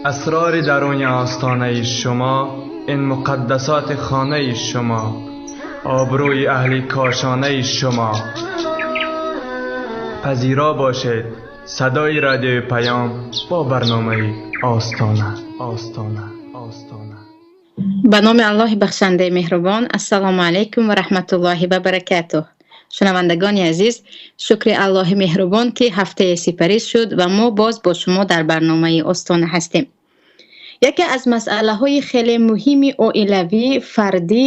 Асрори даруни остонаи шумо, ин муқаддасоти хонаи шумо, обрӯи аҳли кошонаи шумо. Пазиро бошед садои радиои Паём бо барномаи Остона, Остона, Остона. Ба номи Аллоҳи бахшандаи меҳрубон. Ассалому алайкум ва раҳматуллоҳи ва баракатуҳ. Шунавандагони азиз, шукри Аллоҳи меҳрубон, ки ҳафтае сипарӣ шуд ва мо боз бо шумо дар барномаи Остона ҳастем. Яке аз масъалаҳои хеле муҳими оилавӣ, фардӣ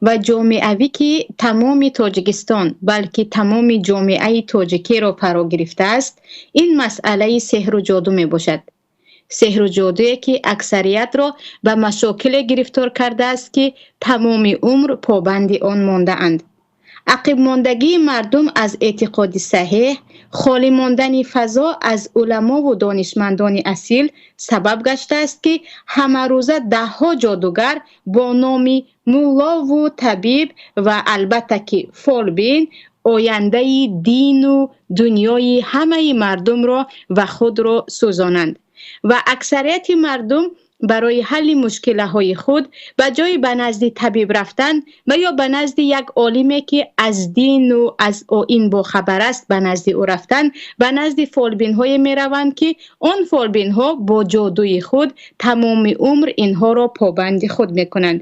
ва ҷомеавӣ, ки тамоми Тоҷикистон, балки тамоми ҷомеаи тоҷикиро фаро гирифтааст, ин масъалаи сеҳру ҷоду мебошад. Сеҳру ҷодуе, ки аксариятро ба машокиле гирифтор кардааст, ки тамоми умр побанди он мондаанд. Ақибмондагии мардум аз эътиқоди саҳеҳ, холӣ мондани фазо аз уламову донишмандони асил сабаб гаштааст, ки ҳамарӯза даҳҳо ҷодугар бо номи муллову табиб ва албатта ки фолбин ояндаи дину дунёи ҳамаи мардумро ва худро сӯзонанд ва аксарияти мардум барои ҳалли мушкилаҳои худ ба ҷои ба назди табиб рафтан ва ё ба назди як олиме, ки аз дину аз оин бохабар аст, ба назди ӯ рафтан, ба назди фолбинҳое мераванд, ки он фолбинҳо бо ҷодуи худ тамоми умр инҳоро побанди худ мекунанд.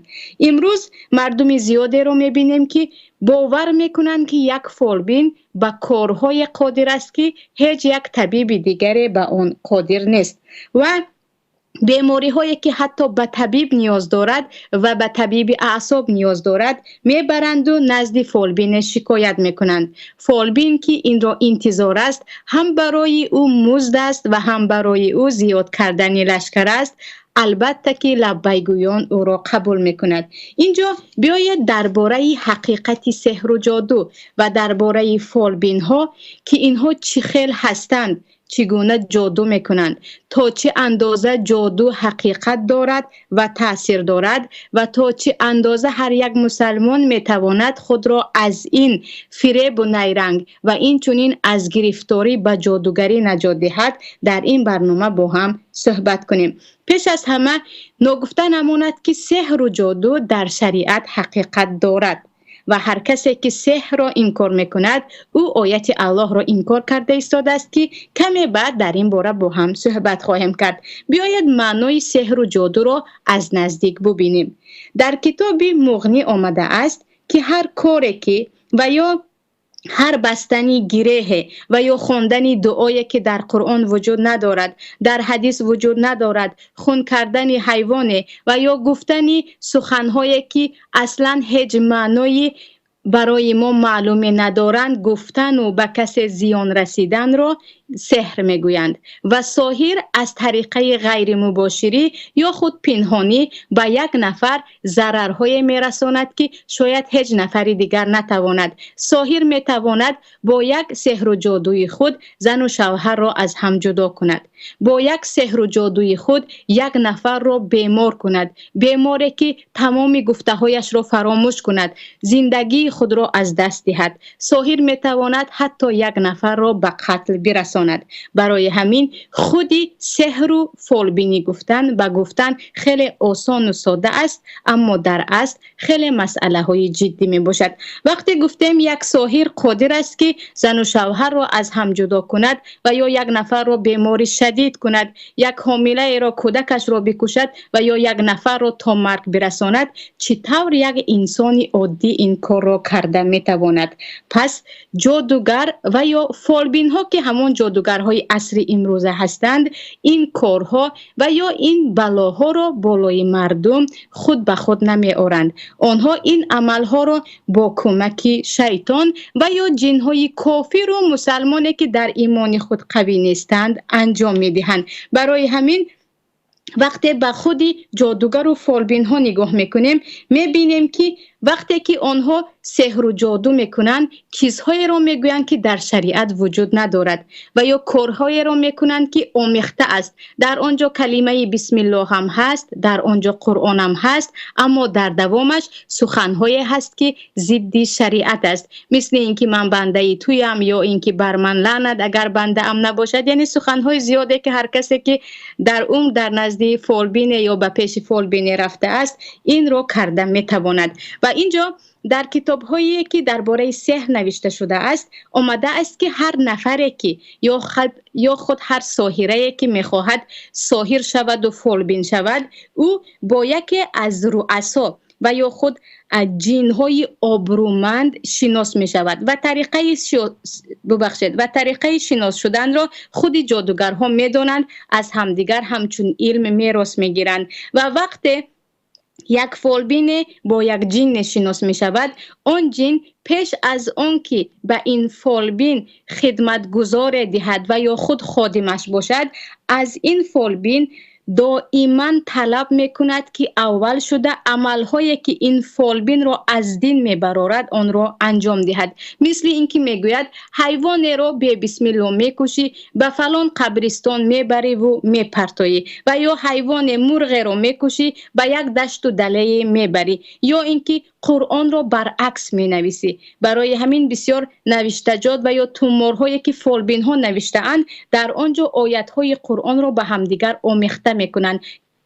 Имрӯз мардуми зиёдеро мебинем, ки бовар мекунанд, ки як фолбин ба корҳое қодир аст, ки ҳеҷ як табиби дигаре ба он қодир нест, ва бемориҳое, ки ҳатто ба табиб ниёз дорад ва ба табиби аъсоб ниёз дорад, мебаранду назди фолбине шикоят мекунанд. Фолбин, ки инро интизор аст, ҳам барои ӯ музд аст ва ҳам барои ӯ зиёд кардани лашкар аст, албатта ки лаббайгӯён ӯро қабул мекунад. Инҷо биёед дар бораи ҳақиқати сеҳру ҷоду ва дар бораи фолбинҳо, ки инҳо чӣ хел ҳастанд, чӣ гуна ҷоду мекунанд, то чӣ андоза ҷоду ҳақиқат дорад ва таъсир дорад ва то чӣ андоза ҳар як мусалмон метавонад худро аз ин фиребу найранг ва инчунин аз гирифторӣ ба ҷодугарӣ наҷот диҳад, дар ин барнома бо ҳам суҳбат кунем. Пеш аз ҳама ногуфта намонад, ки сеҳру ҷоду дар шариат ҳақиқат дорад ва ҳар касе, ки сеҳрро инкор мекунад, ӯ ояти Аллоҳро инкор карда истодааст, ки каме баъд дар ин бора бо ҳам суҳбат хоҳем кард. Биёед маънои сеҳру ҷодуро аз наздик бубинем. Дар китоби Муғнӣ омадааст, ки ҳар коре ки ва ё ҳар бастани гиреҳе ва ё хондани дуое, ки дар Қуръон вуҷуд надорад, дар ҳадис вуҷуд надорад, хун кардани ҳайвоне ва ё гуфтани суханҳое, ки аслан ҳеҷ маънои барои мо маълуме надоранд, гуфтану ба касе зиён расиданро сеҳр мегӯянд. Ва соҳир аз тариқаи ғайримубоширӣ ё худ пинҳонӣ ба як нафар зарарҳое мерасонад, ки шояд ҳеҷ нафари дигар натавонад. Соҳир метавонад бо як сеҳру ҷодуи худ зану шавҳарро аз ҳам ҷудо кунад, бо як сеҳру ҷодуи худ як нафарро бемор кунад, беморе, ки тамоми гуфтаҳояшро фаромӯш кунад, зиндагии худро аз даст диҳад. Соҳир метавонад ҳатто як нафарро ба қатл бирасонад. Барои ҳамин худи сеҳру фолбинӣ гуфтан ба гуфтан хеле осону сода аст, аммо дар асл хеле масъалаҳои ҷиддӣ мебошад. Вақте гуфтем як соҳир қодир аст, ки зану шавҳарро аз ҳам ҷудо кунад ва ё як нафарро бемори шадид кунад, як ҳомилаеро кӯдакашро бикушад ва ё як нафарро то марг бирасонад, чӣ тавр як инсони оддӣ ин корро карда метавонад? Пас ҷодугар ва ё фолбинҳо, ки ҳамон ҷодугарҳои асри имрӯза ҳастанд, ин корҳо ва ё ин балоҳоро болои мардум худ ба худ намеоранд. Онҳо ин амалҳоро бо кӯмаки шайтон ва ё ҷинҳои кофиру мусалмоне, ки дар имони худ қавӣ нестанд, анҷом медиҳанд. Барои ҳамин вақте ба худи ҷодугару фолбинҳо нигоҳ мекунем, мебинем, ки вақте ки онҳо сеҳру ҷоду мекунанд, чизҳоеро мегӯянд, ки дар шариат вуҷуд надорад ва ё корҳоеро мекунанд, ки омехта аст. Дар он ҷо калимаи бисмиллоҳ ҳам ҳаст, дар он ҷо Қуръон ҳам ҳаст, аммо дар давомаш суханҳое ҳаст, ки зидди шариат аст. Мисли ин ки ман бандаи туям ё ин ки бар ман лаънат агар бандаам набошад. Яъне суханҳои зиёде, ки ҳар касе ки дар умр дар назди фолбине ё ба пеши фолбине рафтааст, инро карда метавонад. Ва инҷо дар китобҳое ки дар бораи сеҳр навишта шудааст, омадааст, ки ҳар нафаре ки ё худ ҳар соҳирае ки мехоҳад соҳир шавад ва фолбин шавад, ӯ бо яке аз руасо ва ё худ ҷинҳои обрӯманд шинос мешавад ва тариқаи бубахшед, ва тариқаи шинос шуданро худи ҷодугарҳо медонанд, аз ҳамдигар ҳамчун илм мерос мегиранд. Ва вақте як фолбине бо як ҷинне шинос мешавад, он ҷин пеш аз он ки ба ин фолбин хидматгузоре диҳад ва ё худ ходимаш бошад, аз ин фолбин доиман талаб мекунад, ки аввал шуда амалҳое ки ин фолбинро аз дин мебарорад, онро анҷом диҳад. Мисли ин ки мегӯяд: ҳайвонеро бе бисмилло мекушӣ, ба фалон қабристон мебариву мепартоӣ, ва ё ҳайвоне мурғеро мекушӣ, ба як дашту далее мебарӣ, ё ин ки Қуръонро баръакс менависӣ. Барои ҳамин бисёр навиштаҷот ва ё туморҳое ки фолбинҳо навиштаанд, дар он ҷо оятҳои Қуръонро ба ҳамдигар омехта мекунанд,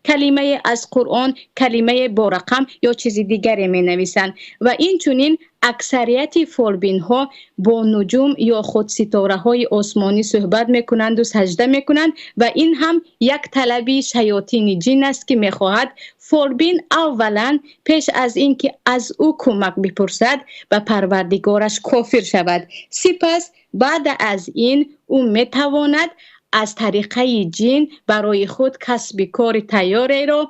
калимае аз Қуръон, калимае бо рақам ё чизи дигаре менависанд. Ва инчунин аксарияти фолбинҳо бо нуҷум ё худ ситораҳои осмонӣ суҳбат мекунанду саҷда мекунанд, ва ин ҳам як талаби шаётини ҷин аст, ки мехоҳад фолбин аввалан пеш аз ин ки аз ӯ кӯмак бипурсад, ба Парвардигораш кофир шавад. Сипас баъд аз ин ӯ метавонад аз тариқаи ҷин барои худ касби кори тайёреро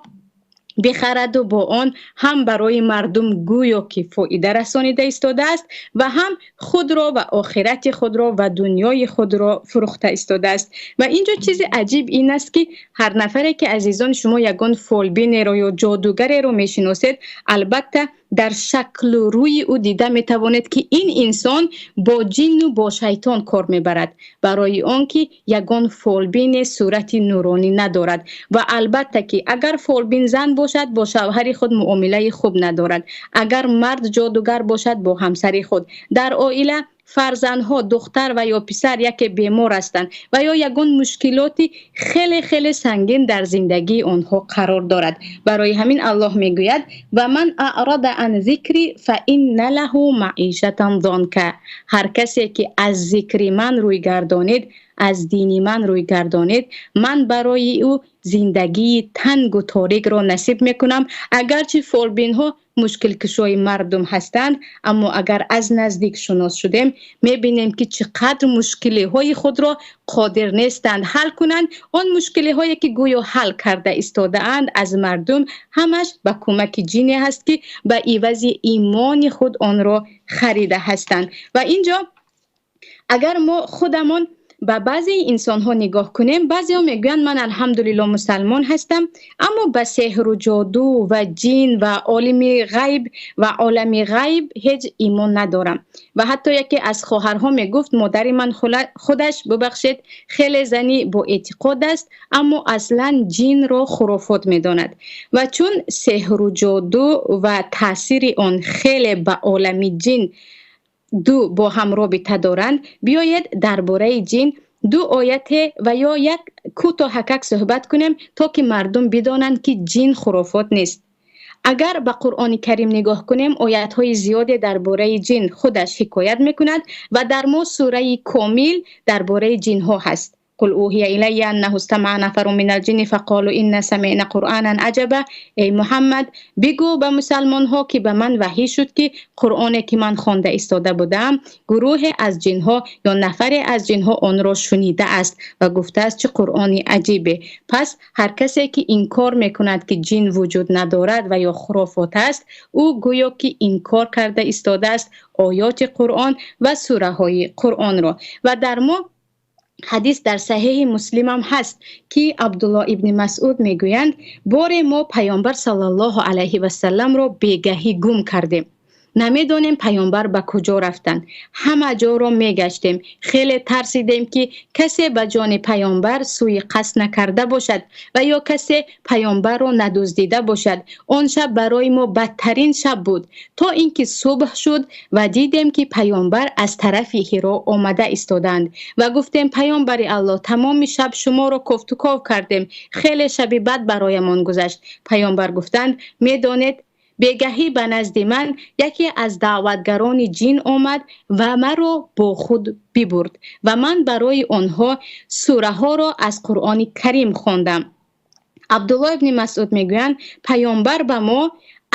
бихараду бо он ҳам барои мардум гӯё ки фоида расонида истодааст ва ҳам худро ва охирати худро ва дунёи худро фурӯхта истодааст. Ва инҷо чизи аҷиб ин аст, ки ҳар нафаре ки, азизон, шумо ягон фолбинеро ё ҷодугареро мешиносед, албатта дар шаклу рӯи ӯ дида метавонед, ки ин инсон бо ҷинну бо шайтон кор мебарад, барои он ки ягон фолбине сурати нуронӣ надорад. Ва албатта ки агар фолбин зан бошад, бо шавҳари худ муомилаи хуб надорад, агар мард ҷодугар бошад, бо ҳамсари худ. Дар оила фарзандҳо, духтар ва ё писар, яке бемор ҳастанд ва ё ягон мушкилоти хеле хеле сангин дар зиндагии онҳо қарор дорад. Барои ҳамин Аллоҳ мегӯяд: «Ва ман аърада ан зикри фа инна лаҳу маишатан зонка». Ҳар касе ки аз зикри ман рӯй гардонид, аз дини ман рӯй гардонид, ман барои ӯ зиндагии тангу торикро насиб мекунам. Агарчи фолбинҳо мушкилкушои мардум ҳастанд, аммо агар аз наздик шинос шудем, мебинем, ки чӣ қадр мушкилиҳои худро қодир нестанд ҳал кунанд. Он мушкилиҳое ки гӯё ҳал карда истодаанд аз мардум, ҳамаш ба кӯмаки ҷине ҳаст, ки ба ивази имони худ онро харида ҳастанд. Ва инҷо агар мо худамон ба баъзе инсонҳо нигоҳ кунем, баъзеҳо мегӯянд: «Ман алҳамдулилло мусалмон ҳастам, аммо ба сеҳру ҷоду ва ҷин ва олими ғайб ва олами ғайб ҳеҷ имон надорам». Ва ҳатто яке аз хоҳарҳо мегуфт: «Модари ман худаш, бубахшед, хеле зани боэътиқод аст, аммо аслан ҷинро хурофот медонад». Ва чун сеҳру ҷоду ва таъсири он хеле ба олами ҷин ду бо ҳам робита доранд, биёед дар бораи ҷин ду ояте ва ё як кӯтоҳакак суҳбат кунем, то ки мардум бидонанд, ки ҷин хурофот нест. Агар ба Қуръони Карим нигоҳ кунем, оятҳои зиёде дар бораи ҷин худаш ҳикоят мекунад ва дар мо сураи комил дар бораи ҷинҳо ҳаст. «Қул ӯҳия илайя аннаҳу истамаъа нафарун минал ҷинни фақолу инна самиъна қуръанан аҷаба». Эй Муҳаммад, бигӯ ба мусалмонҳо, ки ба ман ваҳӣ шуд, ки Қуръоне ки ман хонда истода будаам, гурӯҳе аз ҷинҳо ё нафаре аз ҷинҳо онро шунидааст ва гуфтааст: «Чӣ қуръони аҷибе!» Пас ҳар касе ки инкор мекунад, ки ҷин вуҷуд надорад ва ё хурофот аст, ӯ гӯё ки инкор карда истодааст оёти Қуръон ва сураҳои Қуръонро. Ва дар мо ҳадис дар Саҳеҳи Муслимам ҳаст, ки Абдулло ибни Масъуд мегӯянд: «Боре мо Паёмбар саллаллоҳу алайҳи васалламро бегаҳӣ гум кардем». Намедонем паёмбар ба куҷо рафтанд. Ҳама ҷоро мегаштем. Хеле тарсидем, ки касе ба ҷони паёмбар сӯи қасд накарда бошад ва ё касе паёмбарро надуздида бошад. Он шаб барои мо бадтарин шаб буд, то ин ки субҳ шуд ва дидем, ки паёмбар аз тарафи Ҳиро омада истодаанд ва гуфтем: паёмбари Аллоҳ, тамоми шаб шуморо кофтуков кардем, хеле шаби бад бароямон гузашт. Паёмбар гуфтанд: медонед, бегаҳӣ ба назди ман яке аз даъватгарони ҷин омад ва маро бо худ бибурд ва ман барои онҳо сураҳоро аз Қуръони Карим хондам. Абдуллоҳ ибни Масъуд мегӯянд: паёмбар ба мо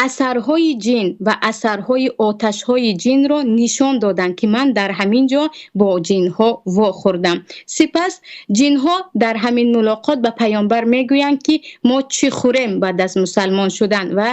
асарҳои ҷин ва асарҳои оташҳои ҷинро нишон доданд, ки ман дар ҳамин ҷо бо ҷинҳо вохӯрдам. Сипас ҷинҳо дар ҳамин мулоқот ба паёмбар мегӯянд, ки мо чӣ хӯрем баъд аз мусалмон шудан ва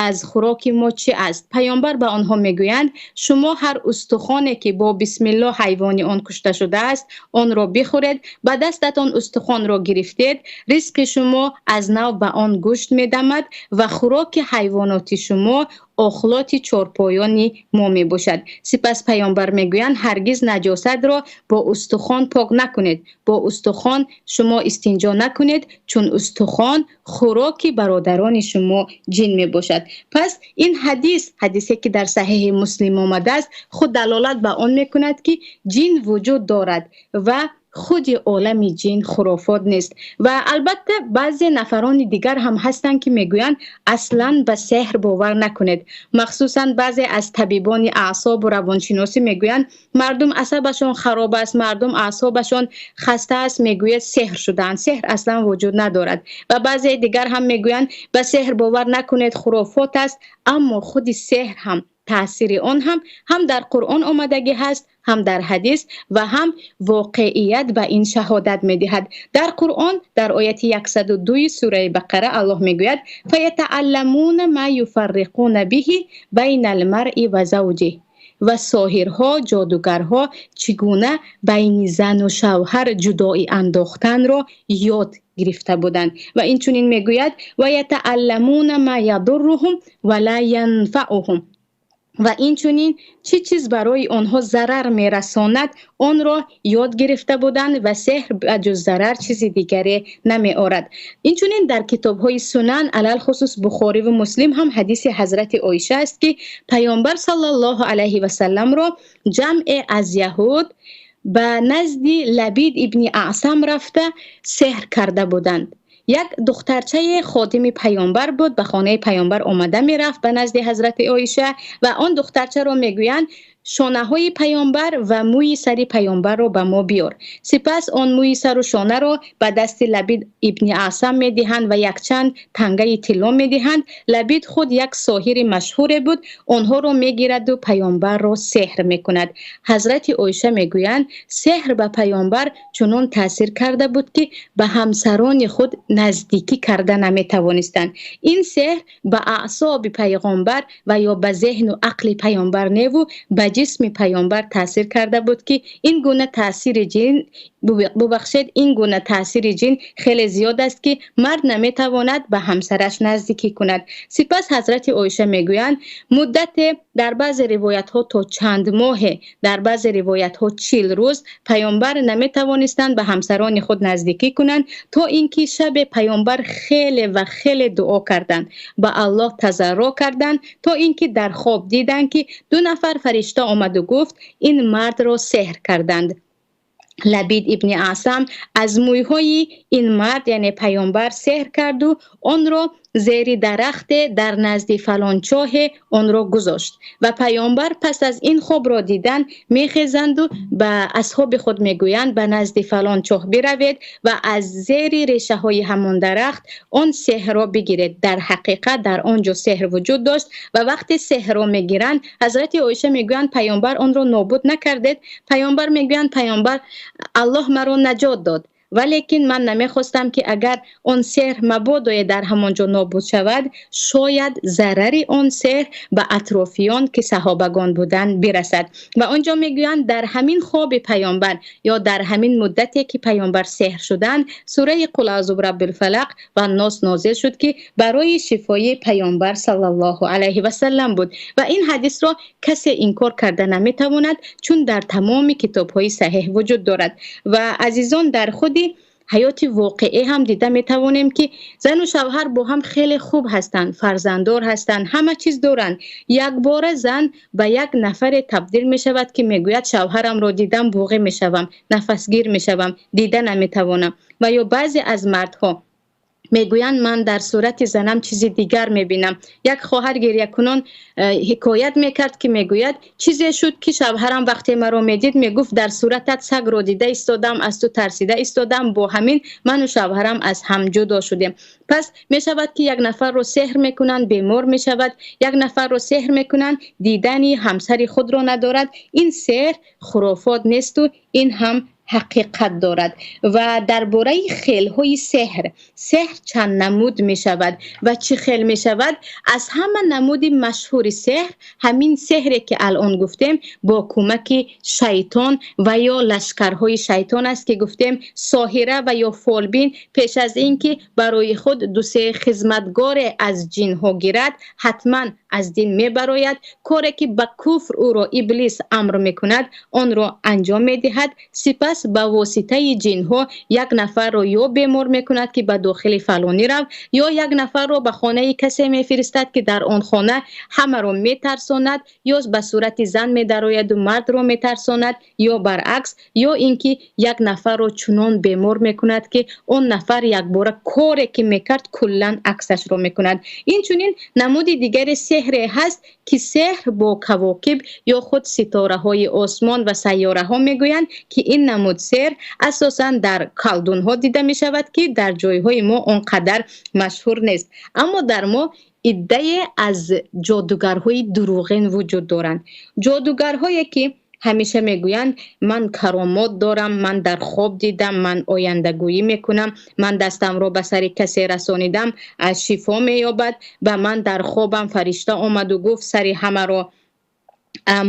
аз хӯроки мо чӣ аст? Паёмбар ба онҳо мегӯянд: шумо ҳар устухоне, ки бо бисмиллоҳ ҳайвони он кушта шудааст, онро бихӯред. Ба дастатон устухонро гирифтед, ризқи шумо аз нав ба он гӯшт медамад ва хӯроки ҳайвоноти шумо охлоти чорпоёни мо мебошад. Сипас паёмбар мегӯянд: ҳаргиз наҷосатро бо устухон пок накунед, бо устухон шумо истинҷо накунед, чун устухон хӯроки бародарони шумо ҷин мебошад. Пас ин ҳадис, ҳадисе ки дар Саҳеҳи Муслим омадааст, худ далолат ба он мекунад, ки ҷин вуҷуд дорад ва худи олами ҷин хурофот нест. Ва албатта баъзе нафарони дигар ҳам ҳастанд, ки мегӯянд аслан ба сеҳр бовар накунед. Махсусан баъзе аз табибони аъсобу равоншиносӣ мегӯянд мардум асабашон хароб аст, мардум аъсобашон хаста аст, мегӯяд сеҳр шудаанд, сеҳр аслан вуҷуд надорад. Ва баъзе дигар ҳам мегӯянд ба сеҳр бовар накунед, хурофот аст. Аммо худи сеҳр ҳам таъсири он ҳам дар Қуръон омадагӣ ҳаст, ҳам дар ҳадис ва ҳам воқеият ба ин шаҳодат медиҳад. Дар Қуръон дар ояти 102 сураи Бақара Аллоҳ мегӯяд: фаятаалламуна ма юфарриқуна биҳи байнал маръи ва завҷиҳ. Ва соҳирҳо, ҷодугарҳо чӣ гуна байни зану шавҳар ҷудоӣ андохтанро ёд гирифта буданд. Ва инчунин мегӯяд: ва ятаалламуна ма ядурруҳум ва ла янфаъуҳум. Ва инчунин чӣ чиз барои онҳо зарар мерасонад, онро ёд гирифта буданд ва сеҳр ба ҷуз зарар чизи дигаре намеорад. Инчунин дар китобҳои сунан, алалхусус Бухорӣ ва Муслим ҳам ҳадиси ҳазрати Оиша аст, ки паёмбар саллаллоҳу алайҳи васалламро ҷамъе аз яҳуд ба назди Лабид ибни Аъсам рафта сеҳр карда буданд. Як духтарчаи ходими паёмбар буд, ба хонаи паёмбар омада мерафт ба назди ҳазрати Оиша ва он духтарчаро мегӯянд шонаҳои паёмбар ва мӯи сари паёмбарро ба мо биёр. Сипас он мӯи сару шонаро ба дасти Лабид ибни Аъсам медиҳанд ва якчанд тангаи тилло медиҳанд. Лабид худ як соҳири машҳуре буд, онҳоро мегираду паёмбарро сеҳр мекунад. Ҳазрати Оиша мегӯянд сеҳр ба паёмбар чунон таъсир карда буд, ки ба ҳамсарони худ наздикӣ карда наметавонистанд. Ин сеҳр ба аъсоби пайғомбар ва ё ба зеҳну ақли паёмбар неву ба ҷисми паёмбар таъсир карда буд, ки ин гуна таъсири ҷин, бубахшед, ин гуна таъсири ҷин хеле зиёд аст, ки мард наметавонад ба ҳамсараш наздикӣ кунад. Сипас ҳазрати Оиша мегӯянд муддате, дар баъзе ривоятҳо то чанд моҳе, дар баъзе ривоятҳо 40 рӯз паёмбар наметавонистанд ба ҳамсарони худ наздикӣ кунанд, то ин ки шабе паёмбар хеле ва хеле дуо карданд, ба Аллоҳ тазарруъ карданд, то ин ки дар хоб диданд, ки ду нафар фаришта омаду гуфт ин мардро сеҳр карданд. Лабид ибни Аъсам аз мӯйҳои ин мард, яъне паёмбар, сеҳр карду онро зери дарахте дар назди фалон чоҳе онро гузошт. Ва паёмбар пас аз ин хобро дидан мехезанду ба асҳоби худ мегӯянд ба назди фалон чоҳ биравед ва аз зери решаҳои ҳамон дарахт он сеҳрро бигиред. Дар ҳақиқат дар он ҷо сеҳр вуҷуд дошт ва вақте сеҳрро мегиранд, ҳазрати Оиша мегӯянд паёмбар онро нобуд накардед. Паёмбар мегӯянд паёмбар Аллоҳ маро наҷот дод. Валекин ман намехостам, ки агар он сеҳр мабодое дар ҳамон ҷо нобуд шавад, шояд зарари он сеҳр ба атрофиён, ки саҳобагон буданд, бирасад. Ва он ҷо мегӯянд, дар ҳамин хоби паёмбар ё дар ҳамин муддате ки паёмбар сеҳр шуданд, сураи Қул аъузу бираббил фалақ ва Нос нозил шуд, ки барои шифои паёмбар саллаллоҳу алайҳи васаллам буд. Ва ин ҳадисро касе инкор карда наметавонад, чун дар тамоми китобҳои саҳеҳ вуҷуд дорад. Ва азизон, дар худи ҳаёти воқеӣ ҳам дида метавонем, ки зану шавҳар бо ҳам хеле хуб ҳастанд, фарзанддор ҳастанд, ҳама чиз доранд. Якбора зан ба як нафаре табдил мешавад, ки мегӯяд шавҳарамро дидам буғӣ мешавам, нафасгир мешавам, дида наметавонам. Ва ё баъзе аз мардҳо мегӯянд ман дар сурати занам чизи дигар мебинам. Як хоҳар гирякунон ҳикоят мекард, ки мегӯяд чизе шуд, ки шавҳарам вақте маро медид мегуфт дар суратат сагро дида истодам, аз ту тарсида истодам, бо ҳамин ману шавҳарам аз ҳам ҷудо шудем. Пас мешавад, ки як нафарро сеҳр мекунанд, бемор мешавад, як нафарро сеҳр мекунанд, дидани ҳамсари худро надорад. Ин сеҳр хурофот несту ин ҳам ҳақиқат дорад. Ва дар бораи хелҳои сеҳр, сеҳр чанд намуд мешавад ва чӣ хел мешавад? Аз ҳама намуди машҳури сеҳр ҳамин сеҳре ки алон гуфтем бо кӯмаки шайтон ва ё лашкарҳои шайтон аст, ки гуфтем соҳира ва ё фолбин пеш аз ин ки барои худ ду се хизматгоре аз ҷинҳо гирад, ҳатман аз дин мебарояд. Коре ки ба куфр ӯро иблис амр мекунад, онро анҷом медиҳад. Сипас ба воситаи ҷинҳо як нафарро ё бемор мекунад, ки ба дохили фалонӣ рав, ё як нафарро ба хонаи касе мефиристад, ки дар он хона ҳамаро метарсонад, ё ба сурати зан медарояду мардро метарсонад, ё баръакс, ё ин ки як нафарро чунон бемор мекунад, ки он нафар якбора коре ки мекард куллан аксашро мекунад. Инчунин намуди дигари сеҳре ҳаст, ки сеҳр бо кавокиб ё худ ситораҳои осмон ва сайёраҳо мегӯянд, ки ин намуд сеҳр асосан дар калдунҳо дида мешавад, ки дар ҷойҳои мо он қадар машҳур нест. Аммо дар мо иддае аз ҷодугарҳои дурӯғин вуҷуд доранд, ҷодугарҳое ки ҳамеша мегӯянд ман каромот дорам, ман дар хоб дидам, ман ояндагӯӣ мекунам, ман дастамро ба сари касе расонидам, аз шифо меёбад, ба ман дар хобам фаришта омаду гуфт сари ҳамаро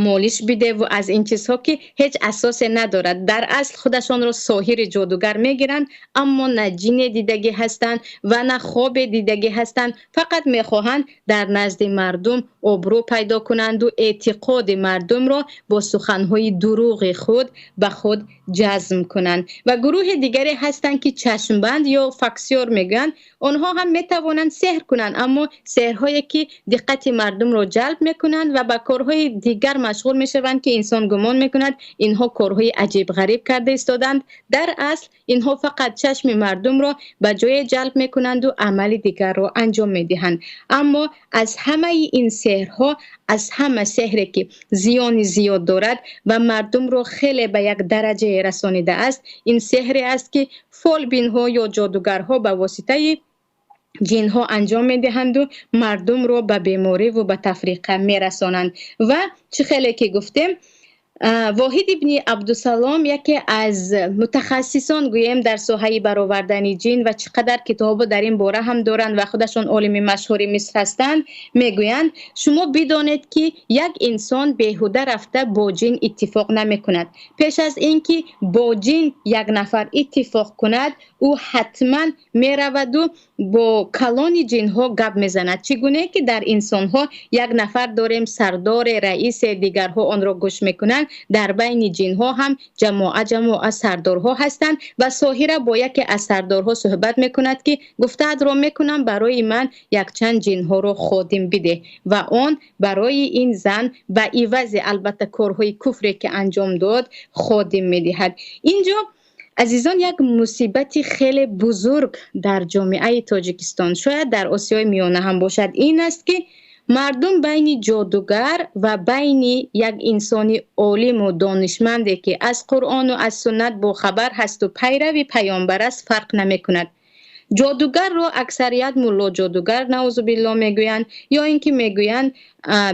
молиш бидеву аз ин чизҳо, ки ҳеҷ асосе надорад. Дар асл худашонро соҳири ҷодугар мегиранд, аммо на ҷине дидагӣ ҳастанд ва на хобе дидагӣ ҳастанд. Фақат мехоҳанд дар назди мардум обрӯ пайдо кунанду эътиқоди мардумро бо суханҳои дурӯғи худ ба худ ҷазм кунанд. Ва гурӯҳи дигаре ҳастанд, ки чашмбанд ё факсиёр мегӯянд. Онҳо ҳам метавонанд сеҳр кунанд, аммо сеҳрҳое ки диққати мардумро ҷалб мекунанд ва ба корҳои дигар машғул мешаванд, ки инсон гумон мекунад инҳо корҳои аҷиб ғариб карда истоданд. Дар асл инҳо фақат чашми мардумро ба ҷое ҷалб мекунанду амали дигарро анҷом медиҳанд. Аммо аз ҳамаи ин сеҳрҳо, аз ҳама сеҳре ки зиёни зиёд дорад ва мардумро хеле ба як дараҷае расонидааст, ин сеҳре аст, ки фолбинҳо ё ҷодугарҳо ба воситаи ҷинҳо анҷом медиҳанду мардумро ба бемориву ба тафриқа мерасонанд. Ва чӣ хеле ки гуфтем, Воҳид ибни Абдусалом яке аз мутахассисон гӯем дар соҳаи баровардани ҷин ва чӣ қадар китобҳо дар ин бора ҳам доранд ва худашон олими машҳури Миср ҳастанд, мегӯянд шумо бидонед, ки як инсон беҳуда рафта бо ҷин иттифоқ намекунад. Пеш аз ин ки бо ҷин як нафар иттифоқ кунад, ӯ ҳатман мераваду бо калони ҷинҳо гап мезанад. Чӣ гуне ки дар инсонҳо як нафар дорем, сардоре, раисе, дигарҳо онро гӯш мекунанд, дар байни ҷинҳо ҳам ҷамоа ҷамоа сардорҳо ҳастанд ва соҳира бо яке аз сардорҳо суҳбат мекунад, ки гуфтаатро мекунам, барои ман якчанд ҷинҳоро ходим бидеҳ. Ва он барои ин зан ба ивази албатта корҳои куфре ки анҷом дод ходим медиҳад. Инҷо азизон як мусибати хеле бузург дар ҷомеаи Тоҷикистон, шояд дар Осиёи Миёна ҳам бошад, ин аст, ки мардум байни ҷодугар ва байни як инсони олиму донишманде, ки аз Қуръону аз суннат бохабар ҳасту пайрави паёмбар аст, фарқ намекунад. Ҷодугарро аксарият мулло ҷодугар, наъузубилло, мегӯянд, ё ин ки мегӯянд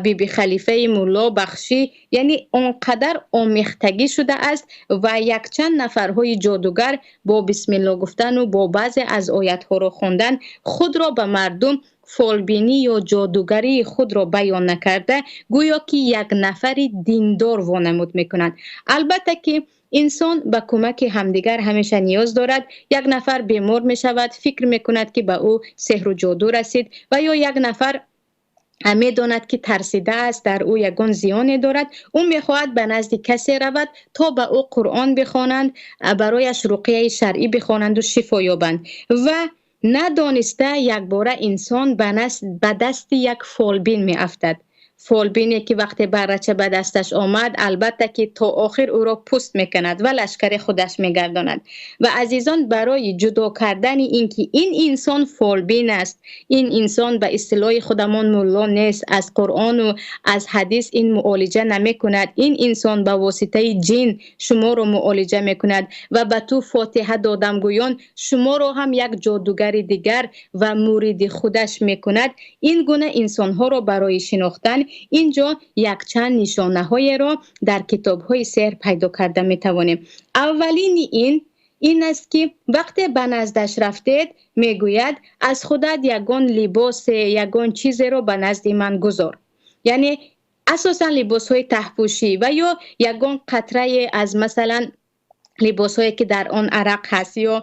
биби халифаи мулло бахшӣ. Яъне он қадар омехтагӣ шудааст ва якчанд нафарҳои ҷодугар бо бисмилло гуфтану бо баъзе аз оятҳоро хондан худро ба мардум фолбинӣ ё ҷодугарии худро баён накарда, гӯё ки як нафари диндор вонамуд мекунанд. Албатта ки инсон ба кӯмаки ҳамдигар ҳамеша ниёз дорад. Як нафар бемор мешавад, фикр мекунад ки ба ӯ сеҳру ҷоду расид, ва ё як нафар медонад ки тарсидааст, дар ӯ ягон зиёне дорад, ӯ мехоҳад ба назди касе равад то ба ӯ Қуръон бихонанд, барояш руқияи шаръӣ бихонанду шифо ёбанд. Ва надониста якбора инсон ба дасти як фолбин меафтад. Фолбине ки вақте баррача ба дасташ омад, албатта ки то охир ӯро пуст мекунад ва лашкари худаш мегардонад. Ва азизон, барои ҷудо кардани ин ки ин инсон фолбин аст, ин инсон ба истилоҳи худамон мулло нест, аз Қуръону аз ҳадис ин муолиҷа намекунад, ин инсон ба воситаи ҷин шуморо муолиҷа мекунад ва ба ту фотиҳа додам гӯён шуморо ҳам як ҷодугари дигар ва муриди худаш мекунад. Ин гуна инсонҳоро барои шинохтан инҷо якчанд нишонаҳоеро дар китобҳои сеҳр пайдо карда метавонем. Аввалини ин аст ки вақте ба наздаш рафтед, мегӯяд аз худат ягон либосе, ягон чизеро ба назди ман гузор. Яъне асосан либосҳои таҳпӯшӣ ва ё ягон қатрае аз масалан либосҳое ки дар он арақ ҳаст ё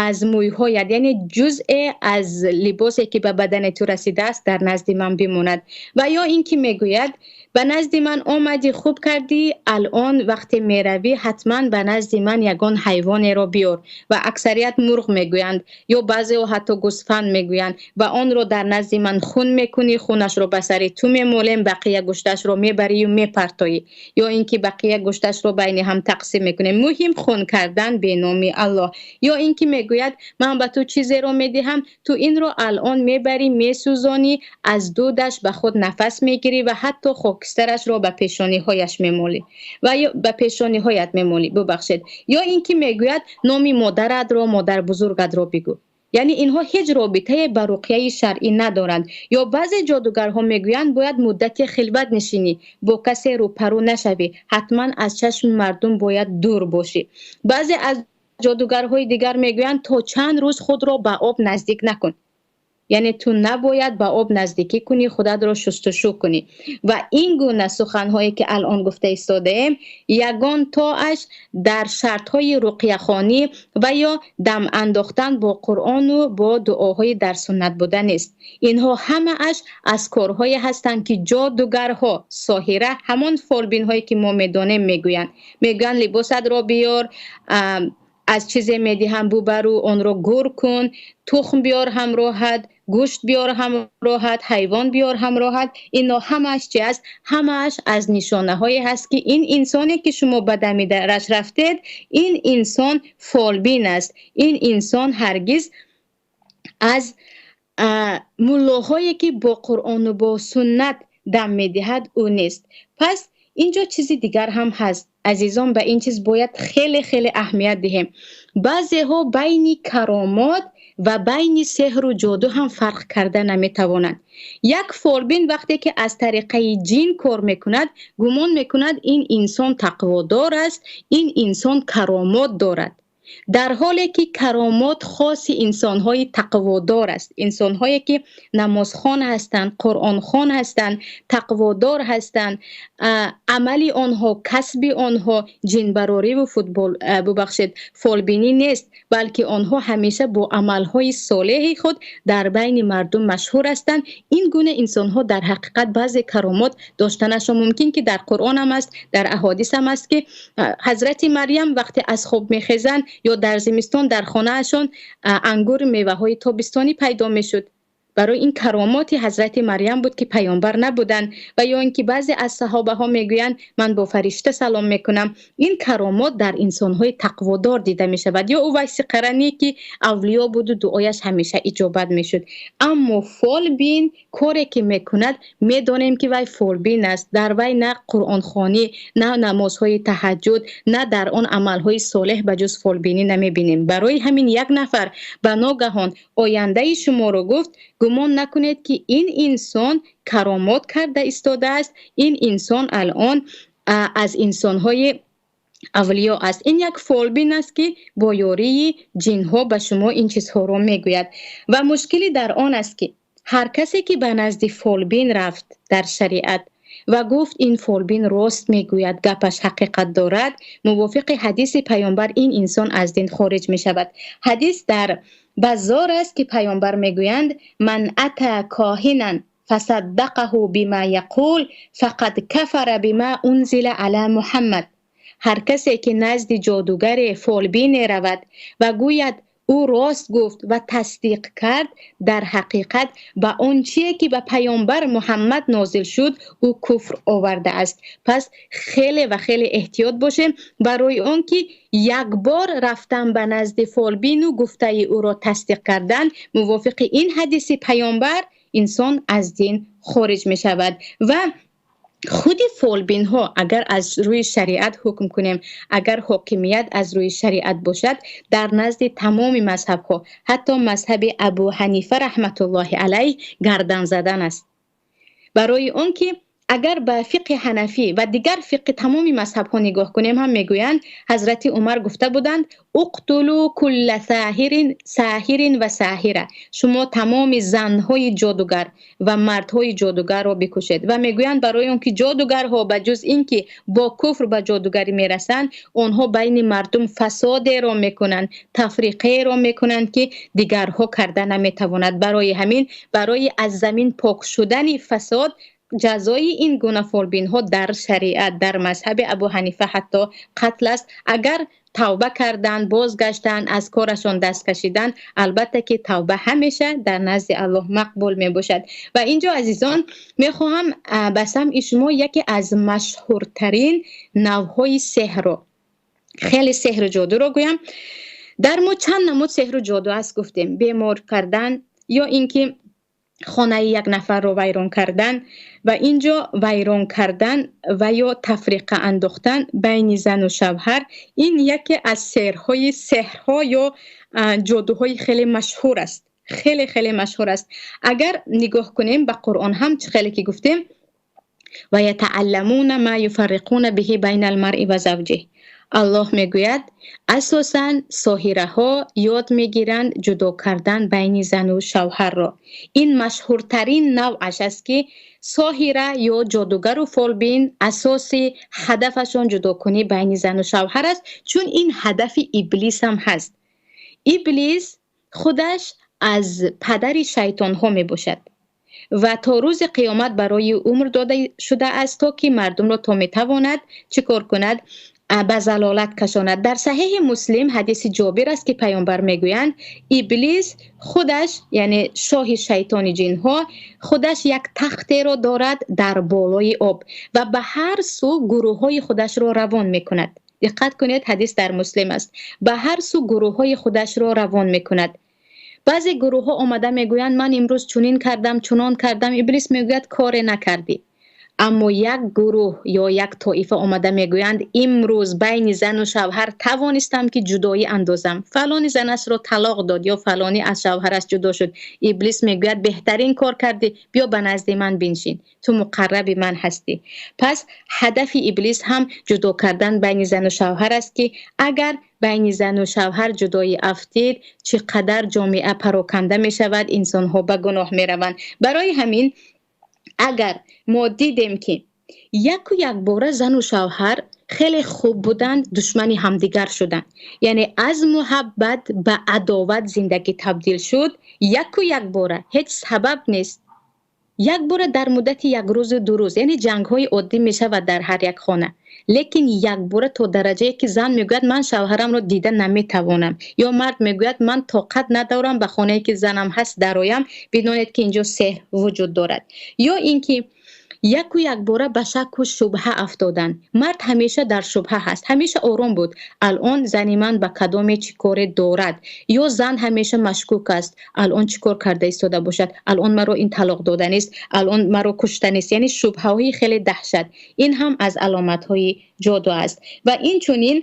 аз мӯйҳоят, яъне ҷузъе аз либосе ки ба бадани ту расидааст дар назди ман бимонад. Ва ё ин ки мегӯяд ба назди ман омадӣ, хуб кардӣ, алон вақте меравӣ ҳатман ба назди ман ягон ҳайвонеро биёр. Ва аксарият мурғ мегӯянд ё баъзеҳо ҳатто гӯсфанд мегӯянд ва онро дар назди ман хун мекунӣ, хунашро ба сари ту мемолем, бақия гӯшташро мебарию мепартоӣ, ё ин ки бақия гӯшташро байни ҳам тақсим мекунем. Муҳим хун кардан бе номи Аллоҳ. Ё ин ки мегӯяд ман ба ту чизеро медиҳам, ту инро алон мебарӣ, месӯзонӣ, аз дудаш ба худ нафас мегирӣ ва ҳатто хокистарашро ба пешониҳояш мемолӣ ва ё ба пешониҳоят мемолӣ, бубахшед. Ё ин ки мегӯяд номи модаратро, модарбузургатро бигӯ. Яъне инҳо ҳеҷ робитае ба руқияи шаръӣ надоранд. Ё баъзе ҷодугарҳо мегӯянд бояд муддати хилват нишинӣ, бо касе рӯпарӯ нашавӣ, ҳатман аз чашми мардум бояд дур бошӣ. Баъзе аз ҷодугарҳои дигар мегӯянд то чанд рӯз худро ба об наздик накун. Яъне ту набояд ба об наздикӣ кунӣ, худатро шустушӯ кунӣ. Ва ин гуна суханҳое ки алон гуфта истодаем, ягон тоаш дар шартҳои руқияхонӣ ва ё дам андохтан бо Қуръону бо дуоҳои дар суннат буда нест. Инҳо ҳамааш аз корҳое ҳастанд ки ҷодугарҳо, соҳира, ҳамон фолбинҳое ки мо медонем мегӯянд. Мегӯянд либосатро биёр, аз чизе медиҳам бубару, онро гур кун, тухм биёр ҳамроҳат, гӯшт биёр ҳамроҳат, ҳайвон биёр ҳамроҳат. Ино ҳамааш чи аст? Ҳамааш аз нишонаҳое ҳаст ки ин инсоне ки шумо ба дами дараш рафтед, ин инсон фолбин аст. Ин инсон ҳаргиз аз муллоҳое ки бо Қуръону бо суннат дам медиҳад ӯ нест. Пас инҷо чизи дигар ҳам ҳаст. Азизон, ба ин чиз бояд хеле хеле аҳамият диҳем. Баъзеҳо байни каромот ва байни сеҳру ҷоду ҳам фарқ карда наметавонанд. Як фолбин вақте ки аз тариқаи ҷин кор мекунад, гумон мекунад ин инсон тақводор аст, ин инсон каромот дорад. Дар ҳоле ки каромот хоси инсонҳои тақводор аст, инсонҳое ки намозхон ҳастанд, қуръонхон ҳастанд, тақводор ҳастанд, амали онҳо, касби онҳо ҷинбарориву футбол, бубахшед, фолбинӣ нест, балки онҳо ҳамеша бо амалҳои солеҳи худ дар байни мардум машҳур ҳастанд. Ин гуна инсонҳо дар ҳақиқат баъзе каромот доштанашон мумкин ки дар Қуръон ҳам аст, дар аҳодис ҳам аст ки ҳазрати Марьям вақте аз хоб мехезанд ё дар зимистон дар хонаашон ангур меваҳои тобистонӣ пайдо мешуд. Барои ин каромоти ҳазрати Марям буд, ки паёмбар набуданд, ва ё инки баъзе аз саҳобаҳо мегӯянд ман бо фаришта салом мекунам. Ин каромот дар инсонҳои тақводор дида мешавад. Ё Увайси Қаранӣ, ки авлиё буд ва дуояш ҳамеша иҷобат мешуд. Аммо фолбин коре ки мекунад, медонем ки вай фолбин аст. Дар вай на қуръонхонӣ, на намозҳои таҳаҷҷуд, на дар он амалҳои солеҳ ба ҷуз фолбинӣ намебинем. Барои ҳамин як нафар ба ногаҳон ояндаи шуморо гуфт, гумон накунед, ки ин инсон каромот карда истодааст, ин инсон алон аз инсонҳои авлиё аст. Ин як фолбин аст, ки бо ёрии ҷинҳо ба шумо ин чизҳоро мегӯяд. Ва мушкилӣ дар он аст, ки ҳар касе ки ба назди фолбин рафт дар шариат ва гуфт ин фолбин рост мегӯяд, гапаш ҳақиқат дорад, мувофиқи ҳадиси паёмбар ин инсон аз дин хориҷ мешавад. Ҳадис дар Баззор аст, ки паёмбар мегӯянд: ман ата коҳинан фасаддақаҳу бима яқул фақад кафара бима унзила ала Муҳаммад. Ҳар касе ки назди ҷодугаре, фолбине равад ва гӯяд ӯ рост гуфт ва тасдиқ кард, дар ҳақиқат ба он чие ки ба паёмбар Муҳаммад нозил шуд, ӯ куфр овардааст. Пас хеле ва хеле эҳтиёт бошем, барои он ки як бор рафтан ба назди фолбину гуфтаи ӯро тасдиқ кардан, мувофиқи ин ҳадиси паёмбар инсон аз дин хориҷ мешавад. Ва худи фолбинҳо, агар аз рӯи шариат ҳукм кунем, агар ҳокимият аз рӯи шариат бошад, дар назди тамоми мазҳабҳо, ҳатто мазҳаби Абу Ҳанифа раҳматуллоҳи алайҳ, гардан задан аст. Барои он ки агар ба фиқҳи ҳанафӣ ва дигар фиқҳи тамоми мазҳабҳо нигоҳ кунем ҳам, мегӯянд ҳазрати Умар гуфта буданд: уқтулу кулла саҳирин ва саҳира, шумо тамоми занҳои ҷодугар ва мардҳои ҷодугарро бикушед. Ва мегӯянд барои он ки ҷодугарҳо ба ҷуз ин ки бо куфр ба ҷодугарӣ мерасанд, онҳо байни мардум фасодеро мекунанд, тафриқеро мекунанд, ки дигарҳо карда наметавонад. Барои ҳамин, барои аз замин пок шудани фасод, ҷазои ин гуна фолбинҳо дар шариат, дар мазҳаби Абу Ҳанифа ҳатто қатл аст. Агар тавба карданд, бозгаштанд, аз корашон даст кашиданд, албатта ки тавба ҳамеша дар назди Аллоҳ мақбул мебошад. Ва инҷо, азизон, мехоҳам ба самъи шумо яке аз машҳуртарин навъҳои сеҳрро, хеле сеҳру ҷодуро гӯям. Дар мо чанд намуд сеҳру ҷоду аст гуфтем: бемор кардан ё инки хонаи як нафарро вайрон кардан. Ва инҷо вайрон кардан ва ё тафриқа андохтан байни зану шавҳар, ин яке аз сеҳрҳо ё ҷодуҳои хеле машҳур аст, хеле хеле машҳур аст. Агар нигоҳ кунем ба Қуръон ҳам, чӣ хеле ки гуфтем: ва ятаалламуна ма юфарриқуна биҳи байнал маръи ва завҷиҳ. Аллоҳ мегӯяд, асосан соҳираҳо ёд мегиранд ҷудо кардан байни зану шавҳарро. Ин машҳуртарин навъаш аст, ки соҳира ё ҷодугару фолбин асоси ҳадафашон ҷудокунӣ байни зану шавҳар аст, чун ин ҳадафи иблис ҳам ҳаст. Иблис худаш аз падари шайтонҳо мебошад ва то рӯзи қиёмат барои умр дода шудааст, то ки мардумро то метавонад чӣ кор кунад? Ба залолат кашонад. Дар Саҳеҳи Муслим ҳадиси Ҷобир аст, ки паёмбар мегӯянд, иблис худаш, яъне шоҳи шайтони ҷинҳо, худаш як тахтеро дорад дар болои об ва ба ҳар сӯ гурӯҳҳои худашро равон мекунад. Диққат кунед, ҳадис дар Муслим аст. Ба ҳар сӯ гурӯҳҳои худашро равон мекунад. Баъзе гурӯҳҳо омада мегӯянд: ман имрӯз чунин кардам, чунон кардам. Иблис мегӯяд: коре накардӣ. Аммо як гурӯҳ ё як тоифа омада мегӯянд: имрӯз байни зану шавҳар тавонистам, ки ҷудоӣ андозам, фалони занашро талоқ дод ё фалонӣ аз шавҳараш ҷудо шуд. Иблис мегӯяд: беҳтарин кор кардӣ, биё ба назди ман биншин, ту муқарраби ман ҳастӣ. Пас ҳадафи иблис ҳам ҷудо кардан байни зану шавҳар аст, ки агар байни зану шавҳар ҷудоӣ афтид, чӣ қадар ҷомеа пароканда мешавад, инсонҳо ба гуноҳ мераванд. Барои ҳамин агар мо дидем, ки яку якбора зану шавҳар хеле хуб буданд, душмани ҳамдигар шуданд, яъне аз муҳаббат ба адоват зиндагӣ табдил шуд, яку якбора, ҳеҷ сабаб нест, якбора дар муддати як рӯзу 2 рӯз, яъне ҷангҳои оддӣ мешавад дар ҳар як хона, Лекин якбора то дараҷае ки зан мегӯяд, ман шавҳарамро дида наметавонам, ё мард мегӯяд, ман тоқат надорам ба хонае ки занам ҳаст дароям, бидонед ки инҷо сеҳр вуҷуд дорад. Ё ин ки яку якбора ба шакку шубҳа афтодан. Мард ҳамеша дар шубҳа ҳаст, ҳамеша ором буд, алон зани ман ба кадоме чӣ коре дорад? Ё зан ҳамеша машкук аст, алон чӣ кор карда истода бошад, алон маро ин талоқ доданист, алон маро куштанист. Яъне шубҳаҳои хеле даҳшат. Ин ҳам аз аломатҳои ҷоду аст. Ва инчунин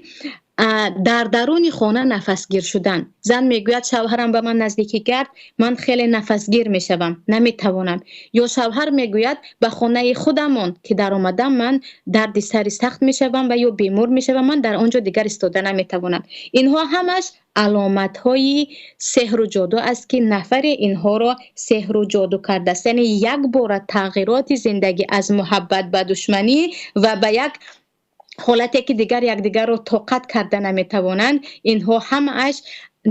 дар даруни хона нафасгир шудан. Зан мегӯяд, шавҳарам ба ман наздикӣ кард, ман хеле нафасгир мешавам, наметавонам. Ё шавҳар мегӯяд, ба хонаи худамон ки даромадам, ман дарди сари сахт мешавам ва ё бемор мешавам, ман дар он ҷо дигар истода наметавонам. Инҳо ҳамаш аломатҳои сеҳру ҷоду аст, ки нафаре инҳоро сеҳру ҷоду кардааст. Яъне якбора тағйироти зиндагӣ аз муҳаббат ба душманӣ ва ба як ҳолате ки дигар якдигарро тоқат карда наметавонанд, инҳо ҳамааш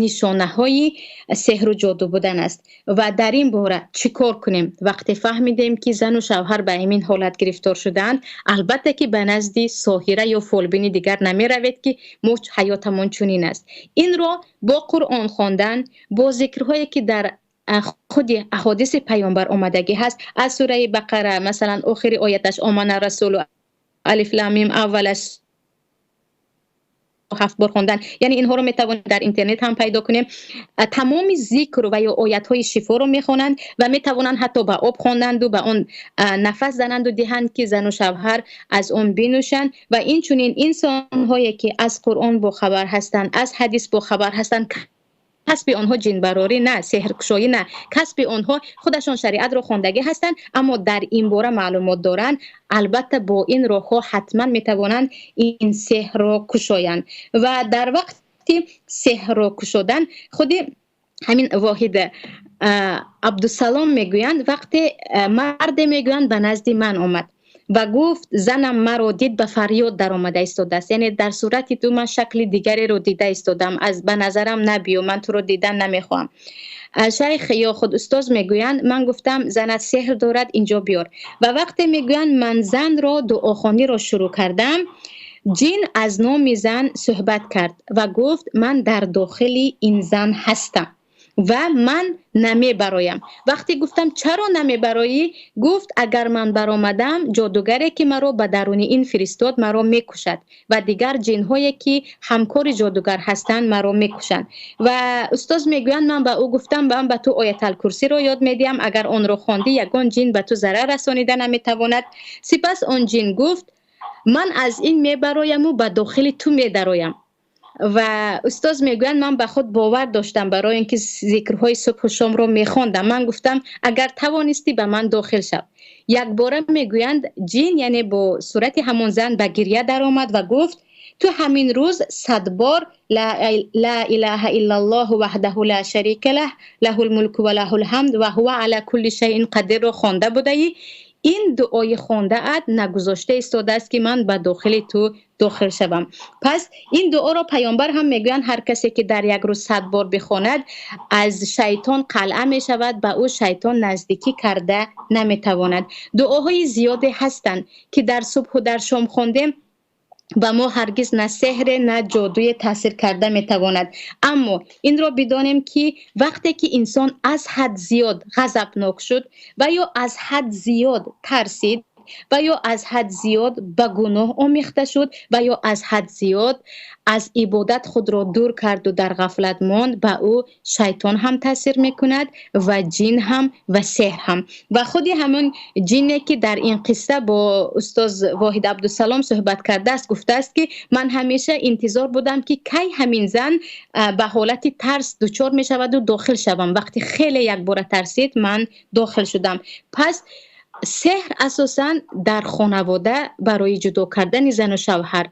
нишонаҳои сеҳру ҷоду будан аст. Ва дар ин бора чӣ кор кунем? Вақте фаҳмидем ки зану шавҳар ба ҳамин ҳолат гирифтор шудаанд, албатта ки ба назди соҳира ё фолбини дигар намеравед, ки мо ҳаётамон чунин аст. Инро бо Қуръон хондан, бо зикрҳое ки дар худи аҳодиси паёмбар омадагӣ ҳаст, аз сураи Бақара масалан охири ояташ омана расулу алиф лам мим аввалаш 7 бор хондан, яъне инҳоро метавонем дар интернет ҳам пайдо кунем. Тамоми зикр ва ё оятҳои шифоро мехонанд ва метавонанд ҳатто ба об хонанду ба он нафас зананду диҳанд, ки зану шавҳар аз он бинӯшанд. Ва инчунин инсонҳое ки аз Қуръон бохабар ҳастанд, аз ҳадис бохабар ҳастанд, касби онҳо ҷинбарорӣ на, сеҳркушоӣ на, касби онҳо худашон шариатро хондагӣ ҳастанд, аммо дар ин бора маълумот доранд. Албатта бо ин роҳҳо ҳатман метавонанд ин сеҳрро кушоянд. Ва дар вақти сеҳрро кушодан худи ҳамин Воҳид Абдусалом мегӯянд, вақте марде мегӯянд ба назди ман омад ва гуфт, занам маро дид, ба фарёд даромада истодааст. Яъне дар сурати ту ман шакли дигареро дида истодам, аз ба назарам набиё, ман туро дидан намехоҳам. Шайх ё худ устоз мегӯянд, ман гуфтам занат сеҳр дорад, инҷо биёр. Ва вақте мегӯянд ман занро дуохониро шурӯъ кардам, ҷин аз номи зан суҳбат кард ва гуфт, ман дар дохили ин зан ҳастам ва ман намебароям. Вақте гуфтам чаро намебароӣ, гуфт агар ман баромадам, ҷодугаре ки маро ба даруни ин фиристод маро мекушад ва дигар ҷинҳое ки ҳамкори ҷодугар ҳастанд маро мекушанд. Ва устоз мегӯянд, ман ба ӯ гуфтам, ман ба ту ояталкурсиро ёд медиҳам, агар онро хондӣ ягон ҷин ба ту зарар расонида наметавонад. Сипас он ҷин гуфт, ман аз ин мебарояму ба дохили ту медароям. Ва устоз мегӯянд, ман ба худ бовар доштам, барои ин ки зикрҳои субҳу шомро мехондам. Ман гуфтам, агар тавонистӣ ба ман дохил шав. Якбора мегӯянд, ҷин яъне бо сурати ҳамон зан ба гиря даромад ва гуфт, ту ҳамин рӯз 100 бор ла илаҳа иллаллоҳу ваҳдаҳу ла шарика лаҳ, лаҳул мулку ва лаҳул ҳамд ва ҳува ала кулли шайъин қадирро хонда будаӣ. Ин дуои хондаат нагузошта истодааст ки ман ба дохили ту дохил шавам. Пас ин дуоро паёмбар ҳам мегӯянд, ҳар касе ки дар як рӯз 100 бор бихонад, аз шайтон қалъа мешавад, ба ӯ шайтон наздикӣ карда наметавонад. Дуоҳои зиёде ҳастанд ки дар субҳу дар шом хондем, ба мо ҳаргиз на сеҳре, на ҷодуе таъсир карда метавонад. Аммо инро бидонем ки вақте ки инсон аз ҳад зиёд ғазабнок шуд ва ё аз ҳад зиёд тарсид ва ё аз ҳад зиёд ба гуноҳ омехта шуд ва ё аз ҳад зиёд аз ибодат худро дур карду дар ғафлат монд, ба ӯ шайтон ҳам таъсир мекунад ва ҷин ҳам ва сеҳр ҳам. Ва худи ҳамон ҷине ки дар ин қисса бо устоз Воҳид Абдусалом суҳбат кардааст, гуфтааст ки ман ҳамеша интизор будам ки кай ҳамин зан ба ҳолати тарс дучор мешаваду дохил шавам. Вақти хеле якбора тарсид, ман дохил шудам. Пас сеҳр асосан дар хонавода барои ҷудо кардани зану шавҳар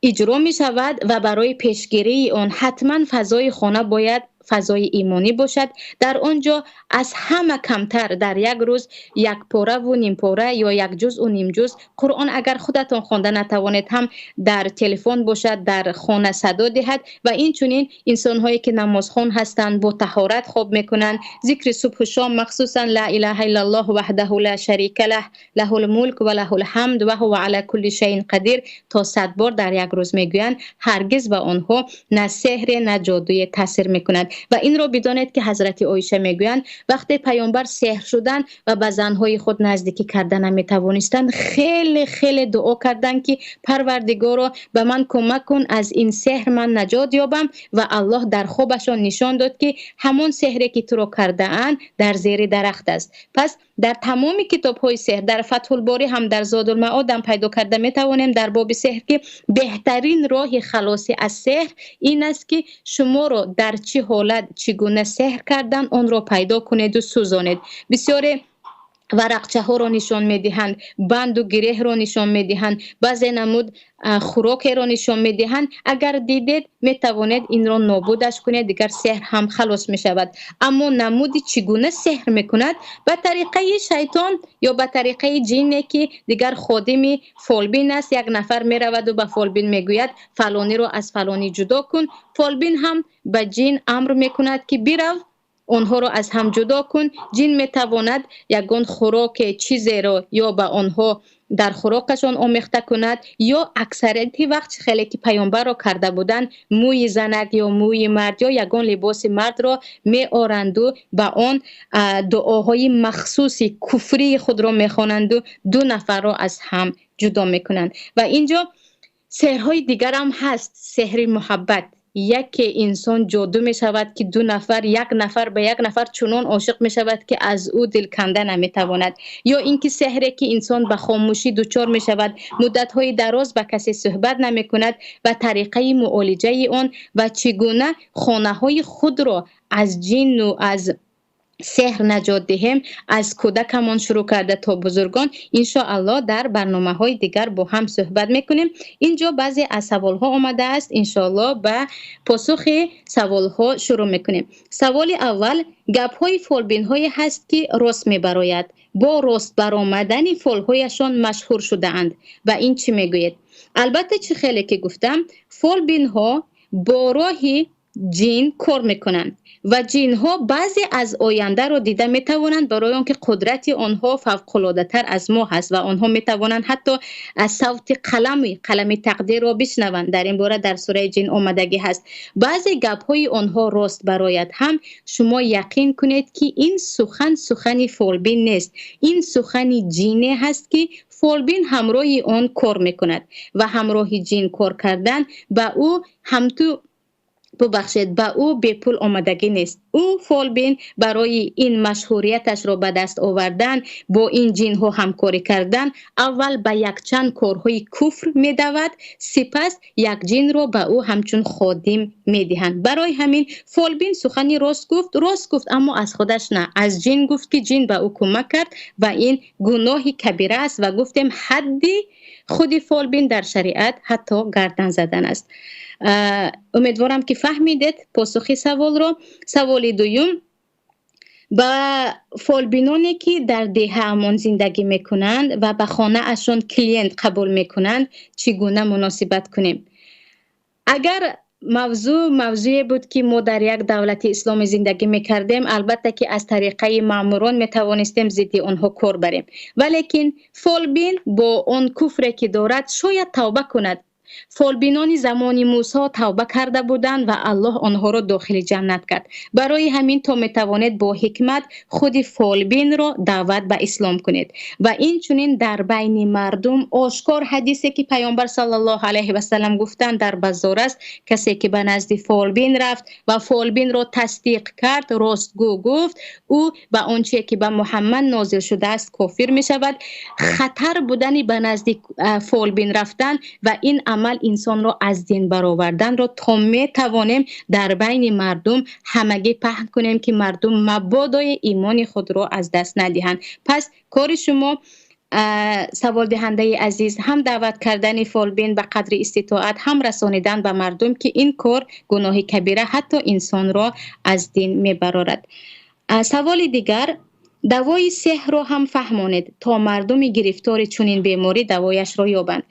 иҷро мешавад ва барои пешгирии он ҳатман фазои хона бояд фазои имонӣ бошад. Дар он ҷо аз ҳама камтар дар як рӯз як пораву нимпора ё як ҷузъу нимҷузъ Қуръон агар худатон хонда натавонед ҳам дар телефон бошад, дар хона садо диҳад. Ва инчунин инсонҳое ки намозхон ҳастанд, бо таҳорат хоб мекунанд, зикри субҳу шом, махсусан ла илаҳа иллаллоҳ ваҳдаҳу ла шарика лаҳ, лаҳул мулк ва лаҳул ҳамд ва ҳува ала кулли шайин қадир то 100 бор дар як рӯз мегӯянд, ҳаргиз ба онҳо на сеҳре на ҷодуе таъсир мекунад. Ва инро бидонед ки ҳазрати Оиша мегӯянд, вақте паёмбар сеҳр шуданд ва ба занҳои худ наздикӣ карда наметавонистанд, хеле хеле дуо карданд ки Парвардигоро ба ман кӯмак кун, аз ин сеҳр ман наҷот ёбам. Ва Аллоҳ дар хобашон нишон дод ки ҳамон сеҳре ки туро кардаанд дар зери дарахт аст. Пас дар тамоми китобҳои сеҳр, дар Фатҳулборӣ ҳам, дар Зодулмаод ҳам пайдо карда метавонем дар боби сеҳр ки беҳтарин роҳи халосӣ аз сеҳр ин аст ки шуморо дар чӣ ҳолат чӣ гуна сеҳр кардан онро пайдо кунед ва сӯзонед. Бисёре варақчаҳоро нишон медиҳанд, банду гиреҳро нишон медиҳанд, баъзе намуд хӯрокеро нишон медиҳанд. Агар дидед метавонед инро нобудаш кунед, дигар сеҳр ҳам халос мешавад. Аммо намуди чӣ гуна сеҳр мекунад? Ба тариқаи шайтон ё ба тариқаи ҷинне ки дигар ходими фолбин аст. Як нафар мераваду ба фолбин мегӯяд фалониро аз фалонӣ ҷудо кун. Фолбин ҳам ба ҷин амр мекунад ки бирав онҳоро аз ҳам ҷудо кун. Ҷин метавонад ягон хӯроке чизеро ё ба онҳо дар хӯрокашон омехта кунад, ё аксарияти вақт хеле ки паёмбарро карда буданд, мӯи занак ё мӯи мард ё ягон либоси мардро меоранду ба он дуоҳои махсуси куфрии худро мехонанду ду нафарро аз ҳам ҷудо мекунанд. Ва инҷо сеҳрҳои дигарам ҳаст. Сеҳри муҳаббат. Яке инсон ҷоду мешавад ки ду нафар, як нафар ба як нафар чунон ошиқ мешавад ки аз ӯ дил канда наметавонад. Ё инки сеҳре ки инсон ба хомӯшӣ дучор мешавад, муддатҳои дароз ба касе суҳбат намекунад ва тариқаи муолиҷаи он ва чӣ гуна хонаҳои худро аз ҷинну аз сеҳр наҷот диҳем, аз кӯдакамон шурӯъ карда то бузургон, иншоаллоҳ дар барномаҳои дигар бо ҳам суҳбат мекунем. Инҷо баъзе аз саволҳо омадааст, иншоаллоҳ ба посухи саволҳо шурӯъ мекунем. Саволи аввал: гапҳои фолбинҳое ҳаст ки рост мебарояд, бо рост баромадани фолҳояшон машҳур шудаанд. Ба ин чӣ мегӯед? Албатта, чӣ хеле ки гуфтам, фолбинҳо бо роҳи ҷин кор мекунанд ва ҷинҳо баъзе аз ояндаро дида метавонанд, барои он ки қудрати онҳо фавқулодатар аз мо ҳаст ва онҳо метавонанд ҳатто аз савти қалами тақдирро бишнаванд. Дар ин бора дар сураи ҷин омадагӣ ҳаст. Баъзе гапҳои онҳо рост барояд ҳам, шумо яқин кунед ки ин сухан сухани фолбин нест, ин сухани ҷине ҳаст ки фолбин ҳамроҳи он кор мекунад ва ҳамроҳи ҷин кор кардан ба ӯ ҳамту бубахшед, ба ӯ бепул омадагӣ нест. Ӯ фолбин барои ин машҳурияташро ба даст овардан, бо ин ҷинҳо ҳамкорӣ кардан, аввал ба якчанд корҳои куфр медавад, сипас як ҷинро ба ӯ ҳамчун ходим медиҳанд. Барои ҳамин фолбин сухани рост гуфт, рост гуфт, аммо аз худаш на, аз ҷин гуфт ки ҷин ба ӯ кӯмак кард ва ин гуноҳи кабира аст. Ва гуфтем ҳадди худи фолбин дар шариат ҳатто гардан задан аст. Умедворам ки фаҳмидед посухи саволро. Саволи дуюм: ба фолбиноне ки дар деҳаамон зиндагӣ мекунанд ва ба хонаашон клиент қабул мекунанд, чӣ гуна муносибат кунем? Агар мавзӯъ мавзӯе буд ки мо дар як давлати исломӣ зиндагӣ мекардем, албатта ки аз тариқаи маъмурон метавонистем зидди онҳо кор барем. Валекин фолбин бо он куфре ки дорад шояд тавба кунад. Фолбинони замони Мусо тавба карда буданд ва Аллоҳ онҳоро дохили ҷаннат кард. Барои ҳамин то метавонед бо ҳикмат худи фолбинро даъват ба ислом кунед. Ва инчунин дар байни мардум ошкор ҳадисе ки паёмбар саллаллоҳу алайҳи васаллам гуфтанд дар базор аст: касе ки ба назди фолбин рафт ва фолбинро тасдиқ кард, ростгӯ гуфт, ӯ ба он чизе ки ба Муҳаммад нозил шудааст кофир мешавад. Хатар будани ба назди фолбин рафтан ва ин амал инсонро аз дин бароварданро то метавонем дар байни мардум ҳамагӣ паҳн кунем ки мардум мабодои имони худро аз даст надиҳанд. Пас кори шумо Саволдиҳандаи азиз, ҳам даъват кардани фолбин ба қадри иститоат, ҳам расонидан ба мардум, ки ин кор гуноҳи кабира, ҳатто инсонро аз дин мебарорад. Саволи дигар: давои сеҳрро ҳам фаҳмонед, то мардуми гирифтори чунин беморӣ давояшро ёбанд.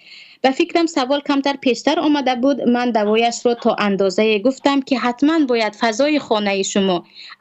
Ба фикрам, савол камтар пештар омада буд. Ман давояшро то андозае гуфтам, ки ҳатман бояд фазои хонаи шумо,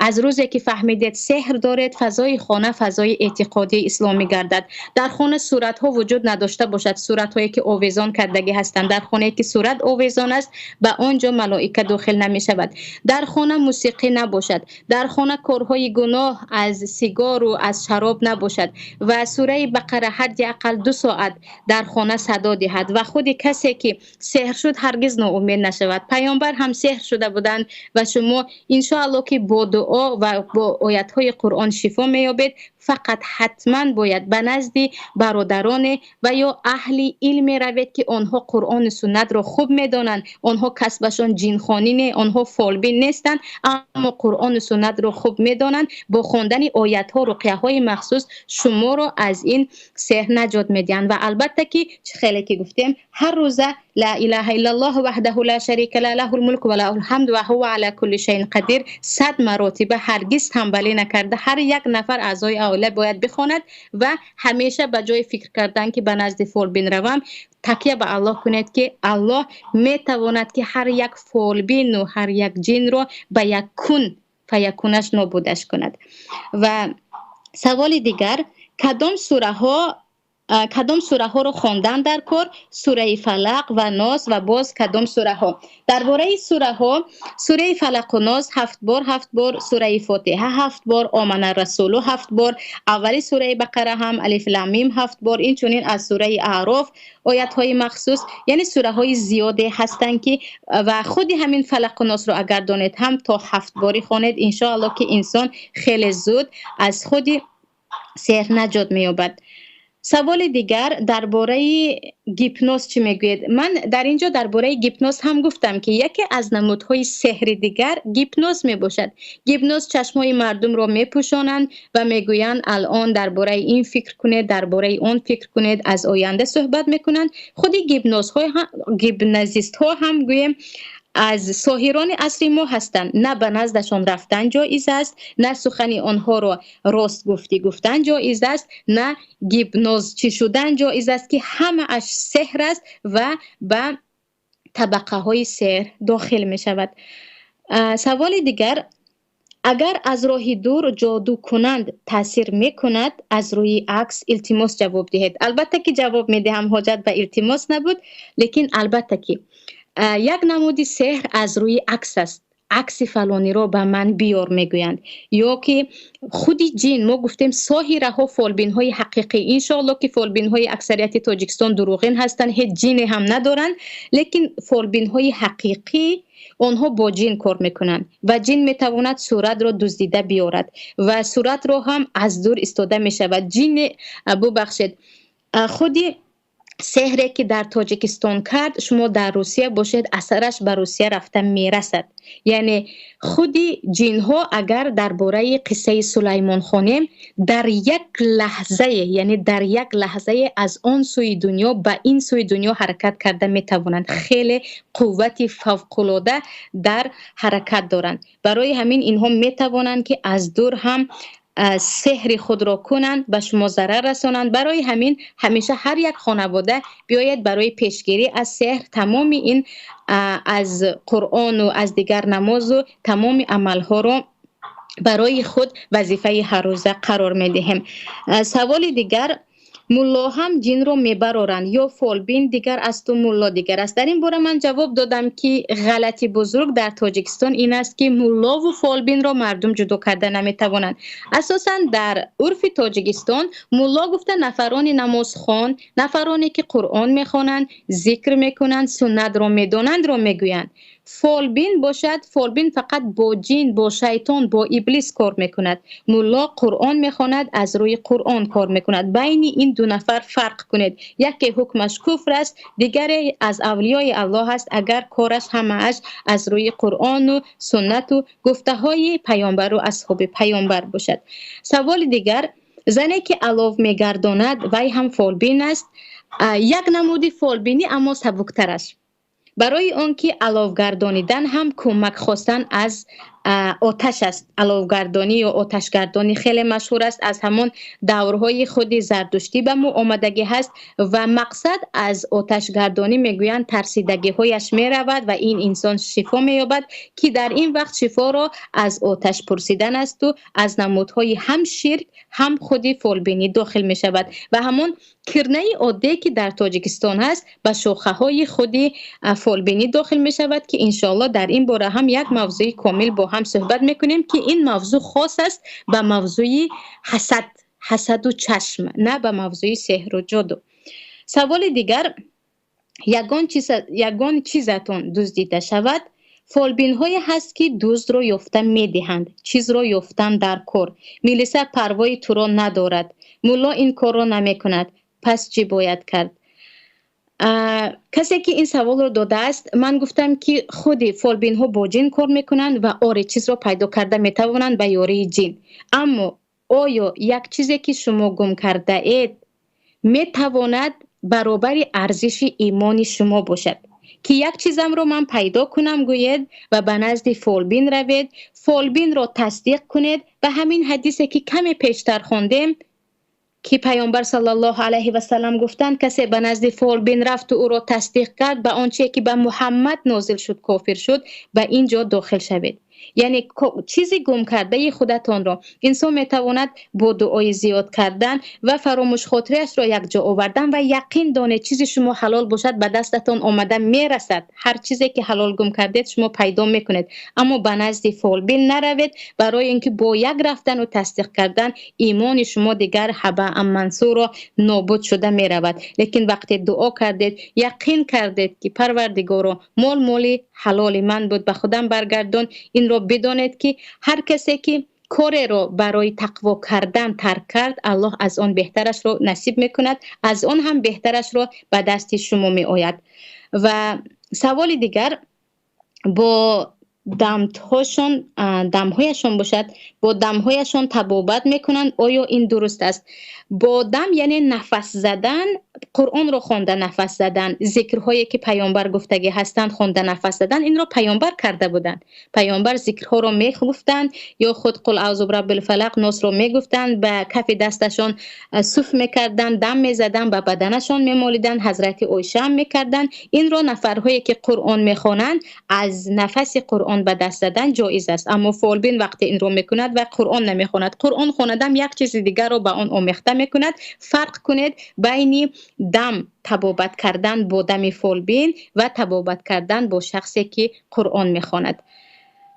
аз рӯзе ки фаҳмидед сеҳр доред, фазои хона фазои эътиқодии исломӣ гардад. Дар хона суратҳо вуҷуд надошта бошад, суратҳое ки овезон кардагӣ ҳастанд. Дар хонае ки сурат овезон аст, ба он ҷо малоика дохил намешавад. Дар хона мусиқӣ набошад, дар хона корҳои гуноҳ аз сигору аз шароб набошад ва сураи Бақара ҳадди ақал 2 соат дар хона садо диҳад. Ва худи касе ки сеҳр шуд, ҳаргиз ноумед нашавад. Паёмбар ҳам сеҳр шуда буданд ва шумо, иншоалло, ки бо дуо ва бо оятҳои Қуръон шифо меёбед. Фақат ҳатман бояд ба назди бародароне ва ё аҳли илме равед, ки онҳо Қуръону суннатро хуб медонанд. Онҳо касбашон ҷинхонӣ не, онҳо фолбин нестанд, аммо Қуръону суннатро хуб медонанд. Бо хондани оятҳо, руқияҳои махсус шуморо аз ин сеҳр наҷот медиҳанд. Ва албатта ки, чӣ хеле ки гуфтем, ҳар рӯза "Ла илаҳа иллаллоҳ ваҳдаҳу ла шарика ла, лаҳул мулку ва лаҳул ҳамд ва ҳува ала кулли шайин қадир" 100 маротиба, ҳаргиз танбалӣ накарда, ҳар як нафар аъзои оила бояд бихонад. Ва ҳамеша ба ҷои фикр кардан, ки ба назди фолбин равам, такя ба Аллоҳ кунед, ки Аллоҳ метавонад, ки ҳар як фолбину ҳар як ҷинро ба як кун фаякунаш нобудаш кунад. Ва саволи дигар: кадом сураҳоро хондан дар кор? Сураи Фалақ ва Нос ва боз кадом сураҳо? Дар бораи сураҳо: сураи Фалақу Нос ҳафт бор, ҳафт бор, сураи Фотиҳа ҳафт бор, Омана Расулу ҳафт бор, аввали сураи Бақара ҳам алиф ламим ҳафт бор, инчунин аз сураи Аъроф оятҳои махсус. Яъне сураҳои зиёде ҳастанд, ки ва худи ҳамин Фалақу Носро агар донед ҳам, то ҳафт борӣ хонед, иншоалло, ки инсон хеле зуд аз худи сеҳр наҷот меёбад. Саволи дигар: дар бораи гипноз чӣ мегӯед? Ман дар ин ҷо дар бораи гипноз ҳам гуфтам, ки яке аз намудҳои сеҳри дигар гипноз мебошад. Гипноз: чашмҳои мардумро мепӯшонанд ва мегӯянд, алон дар бораи ин фикр кунед, дар бораи он фикр кунед, аз оянда суҳбат мекунанд. Худи гипнозистҳо ҳам, гӯем, аз соҳирони асри мо ҳастанд. На ба наздашон рафтан ҷоиз аст, на сухани онҳоро рост гуфтӣ гуфтан ҷоиз аст, на гипнозчӣ шудан ҷоиз аст, ки ҳамааш сеҳр аст ва ба табақаҳои сеҳр дохил мешавад. Саволи дигар: агар аз роҳи дур ҷоду кунанд, таъсир мекунад? Аз рӯи акс, илтимос, ҷавоб диҳед. Албатта ки ҷавоб медиҳам, ҳоҷат ба илтимос набуд, лекин албатта ки як намуди сеҳр аз рӯи акс аст. Акси фалониро ба ман биёр мегӯянд ё ки худи ҷин. Мо гуфтем, соҳираҳо, фолбинҳои ҳақиқӣ, иншоалло, ки фолбинҳои аксарияти Тоҷикистон дурӯғин ҳастанд, ҳеҷ ҷине ҳам надоранд, лекин фолбинҳои ҳақиқӣ, онҳо бо ҷин кор мекунанд ва ҷин метавонад суратро дуздида биёрад ва суратро ҳам аз дур истода мешавад. Ҷине, бубахшед, худи сеҳре ки дар Тоҷикистон кард, шумо дар Русия бошед, асараш ба Русия рафта мерасад. Яъне худи ҷинҳо, агар дар бораи қиссаи Сулаймон хонем, дар як лаҳзае, яъне дар як лаҳзае аз он сӯи дунё ба ин сӯи дунё ҳаракат карда метавонанд. Хеле қуввати фавқулода дар ҳаракат доранд. Барои ҳамин инҳо метавонанд, ки аз дур ҳам сеҳри худро кунанд, ба шумо зарар расонанд. Барои ҳамин ҳамеша ҳар як хонавода биёед, барои пешгирӣ аз сеҳр тамоми ин аз Қуръону аз дигар намозу тамоми амалҳоро барои худ вазифаи ҳаррӯза қарор медиҳем. Саволи дигар: мулло ҳам ҷинро мебароранд ё фолбин дигар асту мулло дигар аст? Дар ин бора ман ҷавоб додам, ки ғалати бузург дар Тоҷикистон ин аст, ки муллову фолбинро мардум ҷудо карда наметавонанд. Асосан дар урфи Тоҷикистон мулло гуфта нафарони намозхон, нафароне ки Қуръон мехонанд, зикр мекунанд, суннатро медонандро мегӯянд. Фолбин бошад, фолбин фақат бо ҷин, бо шайтон, бо иблис кор мекунад. Мулло Қуръон мехонад, аз рӯи Қуръон кор мекунад. Байни ин ду нафар фарқ кунед: яке ҳукмаш куфр аст, дигаре аз авлиёи Аллоҳ аст, агар кораш ҳамааш аз рӯи Қуръону суннату гуфтаҳои паёмбару асҳоби паёмбар бошад. Саволи дигар. Зане ки алов мегардонад, вай ҳам фолбин аст. Як намуди фолбинӣ, аммо сабуктараш. Барои он ки аловгардонидан ҳам кӯмак хостан аз оташ аст. Аловгардонӣ ё оташгардонӣ хеле машҳур аст, аз ҳамон даврҳои худи зардуштӣ ба мо омадагӣ ҳаст ва мақсад аз оташгардонӣ мегӯянд тарсидагиҳояш меравад ва ин инсон шифо меёбад, ки дар ин вақт шифоро аз оташ пурсидан асту аз намудҳои ҳам ширк, ҳам худи фолбинӣ дохил мешавад. Ва ҳамон кирнаи оддие, ки дар Тоҷикистон ҳаст, ба шохаҳои худи фолбинӣ дохил мешавад, ки иншоаллоҳ дар ин бора ҳам як мавзӯи комил бо ҳам суҳбат мекунем, ки ин мавзӯъ хос аст ба мавзӯи ҳасад, ҳасаду чашм, на ба мавзӯи сеҳру ҷоду. Саволи дигар: ягон чизатон дуздида шавад, фолбинҳое ҳаст, ки дуздро ёфта медиҳанд, чизро ёфтан дар кор. Милиса парвои туро надорад, мулло ин корро намекунад, пас чӣ бояд кард? Касе ки ин саволро додааст, ман гуфтам, ки худи фолбинҳо бо ҷин кор мекунанд ва оре, чизро пайдо карда метавонанд ба ёрии ҷин. Аммо оё як чизе, ки шумо гум кардаед, метавонад баробари арзиши имони шумо бошад? Ки як чизамро ман пайдо кунам гӯед ва ба назди фолбин равед, фолбинро тасдиқ кунед ва ҳамин ҳадисе, ки каме пештар хондем, ки Паёмбар саллаллоҳу алайҳи васаллам гуфтанд: касе ба назди фолбин рафту ӯро тасдиқ кард, ба он чизе, ки ба Муҳаммад нозил шуд, кофир шуд, ба ин ҷо дохил шавед. Яъне чизи гум кардаи худатонро инсон метавонад бо дуои зиёд кардан ва фаромӯшхотирияшро якҷо овардан ва яқин донед, чизи шумо ҳалол бошад, ба дастатон омада мерасад. Ҳар чизе ки ҳалол гум кардед, шумо пайдо мекунед. Аммо ба назди фолбин наравед, барои ин ки бо як рафтану тасдиқ кардан имони шумо дигар ҳабаан мансуро, нобуд шуда меравад. Лекин вақте дуо кардед, яқин кардед, ки Парвардигоро, мол моли ҳалоли ман буд, ба худам баргардон, инро бидонед, ки ҳар касе ки кореро барои тақво кардан тарк кард, Аллоҳ аз он беҳтарашро насиб мекунад, аз он ҳам беҳтарашро ба дасти шумо меояд. Ва саволи дигар: бо дамҳошон, дамҳояшон бошад, бо дамҳояшон табобат мекунанд, оё ин дуруст аст? Бо дам, яъне нафас задан, Қуръонро хонда нафас задан, зикрҳое, ки Паёмбар гуфтагӣ ҳастанд, хонда нафас задан, инро Паёмбар карда буданд. Паёмбар зикрҳоро мегуфтанд ё худ қул аъузу бираббил фалақ, Носро мегуфтанд, ба кафи дасташон суф мекарданд, дам мезаданд, ба баданашон мемолиданд. Ҳазрати Оиша ҳам мекарданд инро. Нафарҳое, ки Қуръон мехонанд, аз нафаси Қуръон ба даст задан ҷоиз аст. Аммо фолбин вақте инро мекунад ва Қуръон намехонад, Қуръон хонадам як чизи дигарро ба он омехта мекунад. Фарқ кунед байни дам табобат кардан бо дами фолбин ва табобат кардан бо шахсе, ки Қуръон мехонад.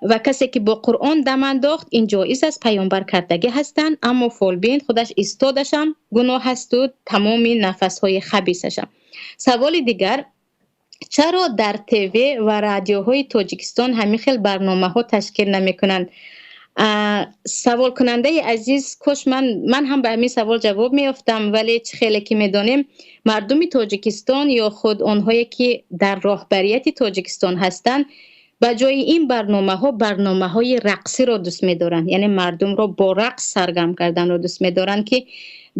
Ва касе, ки бо Қуръон дам андохт, ин ҷоиз аст, Паёмбар кардагӣ ҳастанд. Аммо фолбин худаш истодашам гуноҳ ҳасту тамоми нафасҳои хабисашам. Саволи дигар: чаро дар ТВ ва радиоҳои Тоҷикистон ҳамин хел барномаҳо ташкил намекунанд? Саволкунандаи азиз, кош ман ҳам ба ҳамин савол ҷавоб меёфтам, вале чӣ хеле ки медонем, мардуми Тоҷикистон ё худ онҳое, ки дар роҳбарияти Тоҷикистон ҳастанд, ба ҷои ин барномаҳо барномаҳои рақсиро дӯст медоранд, яъне мардумро бо рақс саргарм карданро дӯст медоранд, ки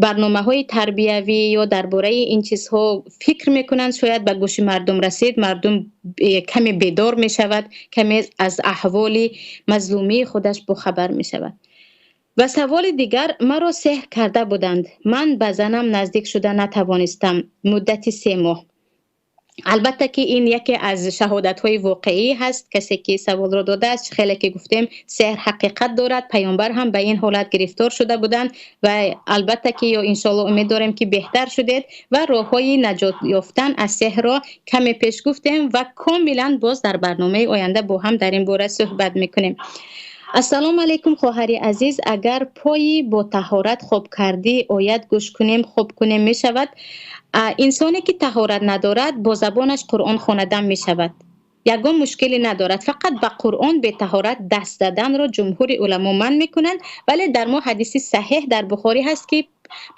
барномаҳои тарбиявӣ ё дар бораи ин чизҳо фикр мекунанд, шояд ба гӯши мардум расид, мардум каме бедор мешавад, каме аз аҳволи мазлумии худаш бохабар мешавад. Ва саволи дигар: маро сеҳр карда буданд, ман ба занам наздик шуда натавонистам муддати 3 моҳ. Албатта ки ин яке аз шаҳодатҳои воқеӣ ҳаст. Касе ки саволро додааст, хеле ки гуфтем, сеҳр ҳақиқат дорад, Паёмбар ҳам ба ин ҳолат гирифтор шуда буданд. Ва албатта ки ё иншоалло умед дорем, ки беҳтар шудед ва роҳҳои наҷот ёфтан аз сеҳрро каме пеш гуфтем ва комилан боз дар барномаи оянда бо ҳам дар ин бора суҳбат мекунем. Ассалому алайкум, хоҳари азиз. Агар пои бо таҳорат хоб кардӣ, оят гӯш кунем, хоб кунем, мешавад? Инсоне ки таҳорат надорад, бо забонаш Қуръон хонадан мешавад, ягон мушкиле надорад. Фақат ба Қуръон бетаҳорат даст заданро ҷумҳури уламо манъ мекунанд. Вале дар мо ҳадиси саҳеҳ дар Бухорӣ ҳаст, ки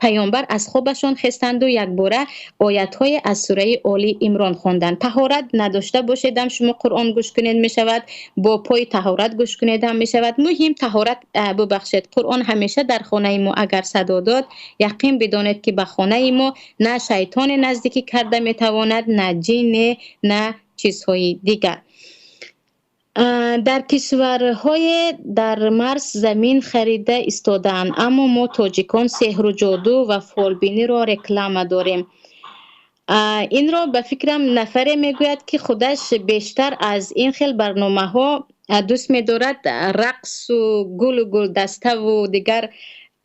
Паёмбар аз хобашон хестанду якбора оятҳое аз сураи Оли Имрон хонданд. Таҳорат надошта бошедам шумо Қуръон гӯш кунед мешавад, бо пои таҳорат гӯш кунед ҳам мешавад. Муҳим таҳорат, бубахшед, Қуръон ҳамеша дар хонаи мо агар садо дод, яқин бидонед, ки ба хонаи мо на шайтоне наздикӣ карда метавонад, на ҷинне, на чизҳои дигар. Дар кишварҳое дар марз замин харида истодаанд, аммо мо тоҷикон сеҳру ҷоду ва фолбиниро реклама дорем. Инро ба фикрам нафаре мегӯяд, ки худаш бештар аз ин хел барномаҳо дӯст медорад рақсу гулу гулдаставу дигар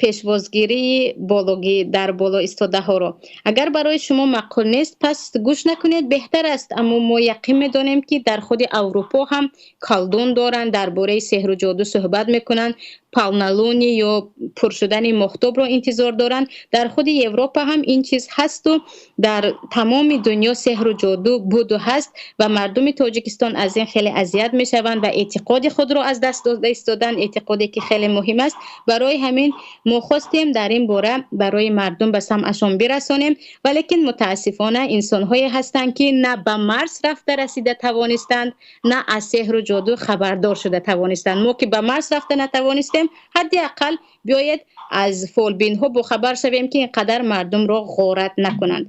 пешвозгирии бологӣ дар боло истодаҳоро. Агар барои шумо маъқул нест, пас гӯш накунед, беҳтар аст. Аммо мо яқин медонем, ки дар худи Аврупо ҳам колдун доранд, дар бораи сеҳру ҷоду суҳбат мекунанд, полнолуние ё пур шудани моҳтобро интизор доранд. Дар худи Европа ҳам ин чиз ҳасту дар тамоми дунё сеҳру ҷоду буду ҳаст ва мардуми Тоҷикистон аз ин хеле азият мешаванд ва эътиқоди худро аз даст дода истоданд, эътиқоде ки хеле муҳим аст. Барои ҳамин мо хостем дар ин бора барои мардум ба самъашон бирасонем, валекин мутаассифона инсонҳое ҳастанд, ки на ба марз рафта расида тавонистанд, на аз сеҳру ҷоду хабардор шуда тавонистанд. Мо ки ба марз рафта натавонистем, ҳадди ақал биёед аз фолбинҳо бохабар шавем, ки ин қадар мардумро ғорат накунанд.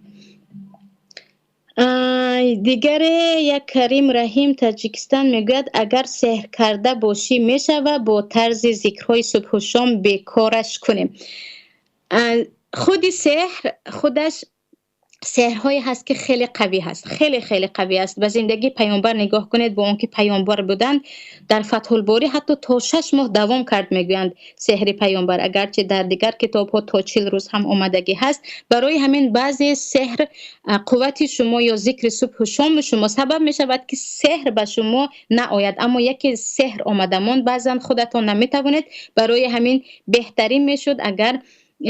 Дигаре як Карим Раҳим Таҷикистон мегӯяд, агар сеҳр карда бошӣ мешава бо тарзи зикрҳои субҳу шом бекораш кунем. Худи сеҳр худаш сеҳрҳое ҳаст, ки хеле қавӣ ҳаст, хеле хеле қавӣ аст. Ба зиндагии паёмбар нигоҳ кунед, бо он ки паёмбар буданд, дар Фатҳулборӣ ҳатто то 6 моҳ давом кард, мегӯянд, сеҳри паёмбар, агарчи дар дигар китобҳо то 40 рӯз ҳам омадагӣ ҳаст. Барои ҳамин баъзе сеҳр қуввати шумо ё зикри субҳу шому шумо сабаб мешавад, ки сеҳр ба шумо наояд. Аммо яке сеҳр омадамон, баъзан худатон наметавонед. Барои ҳамин беҳтарин мешуд, агар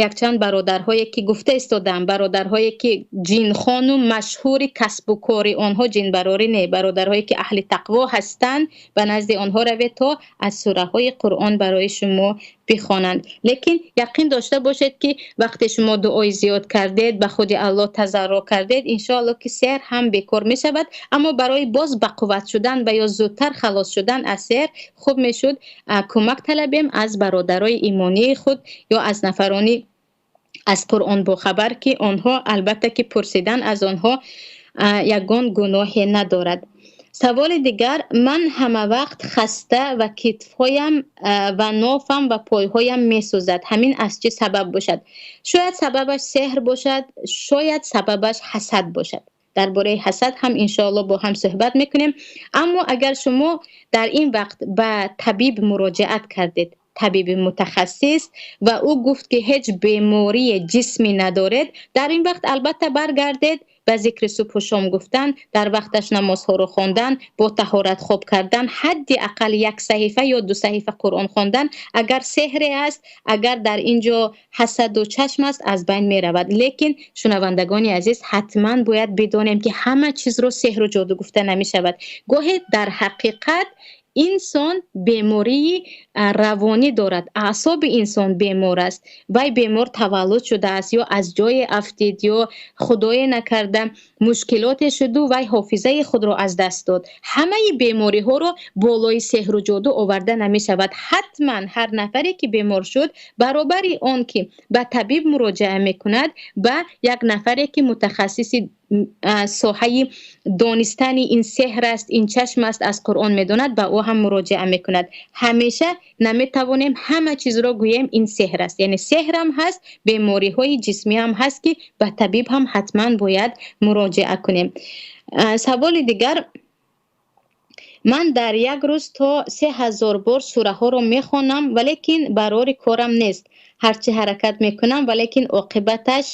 якчанд бародарҳое ки гуфта истодаам, бародарҳое ки ҷинхону машҳури касбу кори онҳо ҷинбарорӣ не, бародарҳое ки аҳли тақво ҳастанд, ба назди онҳо равед, то аз сураҳои Қуръон барои шумо бихонанд. Лекин яқин дошта бошед, ки вақте шумо дуои зиёд кардед, ба худи Аллоҳ тазарруъ кардед, иншоалло ки сеҳр ҳам бекор мешавад. Аммо барои боз бақувват шудан ва ё зудтар халос шудан аз сеҳр хуб мешуд кӯмак талабем аз бародарои имонии худ ё аз нафарони аз Қуръон бохабар, ки онҳо албатта ки пурсидан аз онҳо ягон гуноҳе надорад. Саволи дигар: ман ҳамавақт хаста ва китфҳоям ва нофам ва пойҳоям месӯзад. Ҳамин аз чӣ сабаб бошад? Шояд сабабаш сеҳр бошад, шояд сабабаш ҳасад бошад. Дар бораи ҳасад ҳам иншоалло бо ҳам суҳбат мекунем. Аммо агар шумо дар ин вақт ба табиб муроҷиат кардед, табиби мутахассис, ва ӯ гуфт, ки ҳеҷ бемории ҷисмӣ надоред, дар ин вақт албатта баргардед ба зикри субҳу шом гуфтан, дар вақташ намозҳоро хондан, бо таҳорат хоб кардан, ҳадди ақал як саҳифа ё ду саҳифа Қуръон хондан. Агар сеҳре аст, агар дар ин ҷо ҳасаду чашм аст, аз байн меравад. Лекин, шунавандагони азиз, ҳатман бояд бидонем, ки ҳама чизро сеҳру ҷоду гуфта намешавад. Гоҳе дар ҳақиқат инсон бемории равонӣ дорад, аъсоби инсон бемор аст, вай бемор таваллуд шудааст ё аз ҷое афтид ё худое накарда мушкилоте шуду вай ҳофизаи худро аз даст дод. Ҳамаи бемориҳоро болои сеҳру ҷоду оварда намешавад. Ҳатман ҳар нафаре ки бемор шуд, баробари он ки ба табиб муроҷиа мекунад, ба як нафаре ки мутахассиси соҳаи донистани ин сеҳр аст, ин чашм аст, аз Қуръон медонад, ба ӯ ҳам муроҷиа мекунад. Ҳамеша наметавонем ҳама чизро гӯем ин сеҳр аст. Яъне сеҳрам ҳаст, бемориҳои ҷисмӣ ҳам ҳаст, ки ба табиб ҳам ҳатман бояд муроҷиа кунем. Саволи дигар: ман дар як рӯз то 3000 бор сураҳоро мехонам, валекин барори корам нест. Ҳарчи ҳаракат мекунам, валекин оқибаташ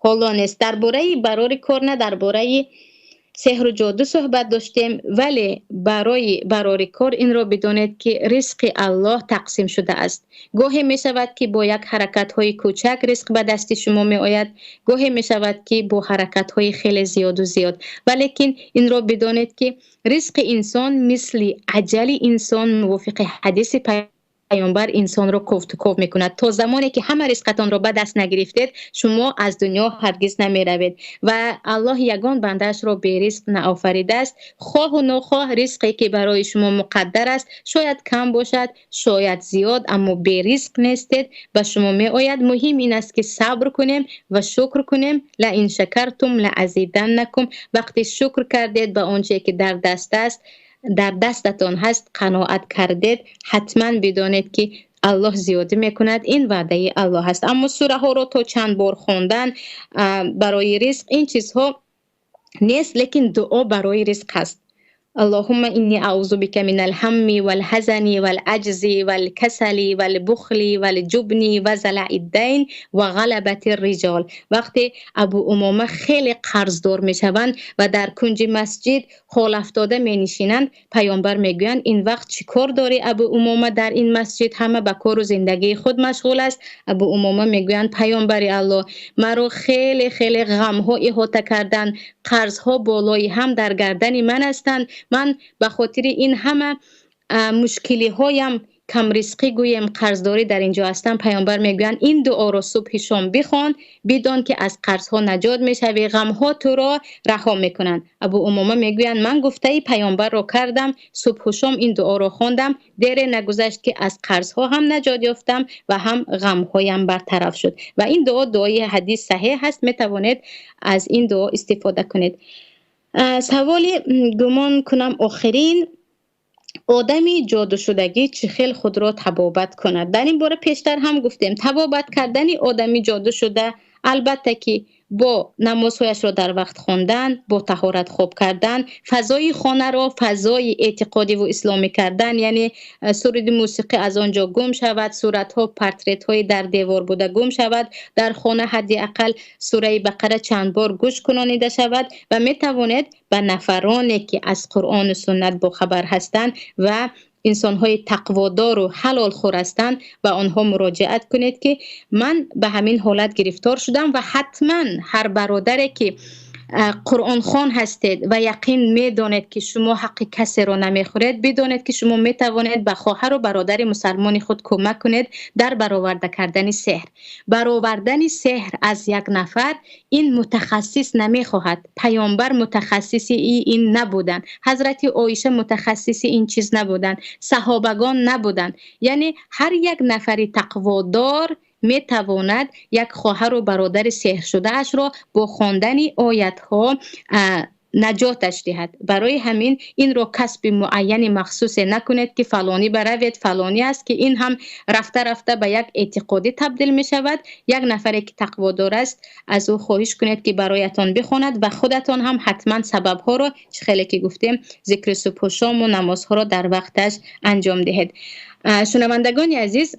ҳоло нест. Дар бораи барори кор на, дар бораи сеҳру ҷоду суҳбат доштем. Вале барои барори кор инро бидонед, ки ризқи Аллоҳ тақсим шудааст. Гоҳе мешавад, ки бо як ҳаракатҳои кӯчак ризқ ба дасти шумо меояд, гоҳе мешавад, ки бо ҳаракатҳои хеле зиёду зиёд. Валекин инро бидонед, ки ризқи инсон мисли аҷали инсон мувофиқи ҳадиси Паёмбар инсонро кофтуков мекунад. То замоне ки ҳама ризқатонро ба даст нагирифтед, шумо аз дунё ҳаргиз намеравед. Ва Аллоҳ ягон бандаашро беризқ наофаридааст. Хоҳу нохоҳ ризқе ки барои шумо муқаддар аст, шояд кам бошад, шояд зиёд, аммо беризқ нестед, ба шумо меояд. Муҳим ин аст ки сабр кунем ва шукр кунем. Ла ин шакартум ла азиданнакум. Вақте шукр кардед ба он чизе ки дар даст аст, дар дастатон ҳаст, қаноат кардед, ҳатман бидонед ки Аллоҳ зиёдӣ мекунад. Ин ваъдаи Аллоҳ аст. Аммо сураҳоро то чанд бор хондан барои ризқ ин чизҳо нест, лекин дуо барои ризқ ҳаст. Аллоҳумма инни аузу бика минал ҳамми вал ҳазани вал аҷзи вал касали вал бухли вал ҷубни ва залаид дайн ва ғалабати риҷол. Вақте Абу Умома хеле қарздор мешаванд ва дар кунҷи масҷид ҳол афтода менишинанд, паёмбар мегӯянд: ин вақт чӣ кор дорӣ, Абу Умома, дар ин масҷид? Ҳама ба кору зиндагии худ машғул аст. Абу Умома мегӯянд: паёмбари Аллоҳ, маро хеле хеле ғамҳо иҳота карданд, қарзҳо болои ҳам дар гардани ман ҳастанд. Ман ба хотири ин ҳама мушкилиҳоям, камризқӣ гӯем, қарздорӣ дар инҷо ҳастам. Паёмбар мегӯянд: ин дуоро субҳи шом бихон, бидон ки аз қарзҳо наҷот мешавӣ, ғамҳо туро раҳо мекунанд. Абу Умома мегӯянд: ман гуфтаи паёмбарро кардам, субҳу шом ин дуоро хондам, дере нагузашт ки аз қарзҳо ҳам наҷот ёфтам ва ҳам ғамҳоям бартараф шуд. Ва ин дуо дуои ҳадис саҳеҳ аст, метавонед аз ин дуо истифода кунед. Саволи гумон кунам охирин: одами ҷодушудагӣ чӣ хел худро табобат кунад? Дар ин бора пештар ҳам гуфтем. Табобат кардани одами ҷодушуда албатта ки бо намозҳояшро дар вақт хондан, бо таҳорат хоб кардан, фазои хонаро фазои эътиқодиву исломӣ кардан, яъне суруди мусиқӣ аз он ҷо гум шавад, суратҳо, портретҳои дар девор буда гум шавад, дар хона ҳадди ақал сураи Бақара чанд бор гӯш кунонида шавад. Ва метавонед ба нафароне ки аз Қуръону суннат бохабар ҳастанд ва инсонҳои тақводору ҳалолхӯр ҳастанд, ба онҳо муроҷиат кунед ки ман ба ҳамин ҳолат гирифтор шудам. Ва ҳатман ҳар бародаре ки қуръонхон ҳастед ва яқин медонед ки шумо ҳаққи касеро намехӯред, бидонед ки шумо метавонед ба хоҳару бародари мусалмони худ кӯмак кунед дар бароварда кардани сеҳр. Баровардани сеҳр аз як нафар ин мутахассис намехоҳад. Паёмбар мутахассиси ин набуданд, ҳазрати Оиша мутахассиси ин чиз набуданд, саҳобагон набуданд. Яъне ҳар як нафари тақводор метавонад як хоҳару бародари сеҳршудаашро бо хондани оятҳо наҷоташ диҳад. Барои ҳамин инро касби муайяни махсусе накунед ки фалонӣ баравед, фалонӣ аст, ки ин ҳам рафта рафта ба як эътиқодӣ табдил мешавад. Як нафаре ки тақводор аст, аз ӯ хоҳиш кунед ки бароятон бихонад ва худатон ҳам ҳатман сабабҳоро, чӣ хеле ки гуфтем, зикри субҳу шому намозҳоро дар вақташ анҷом диҳед. Шунавандагони азиз,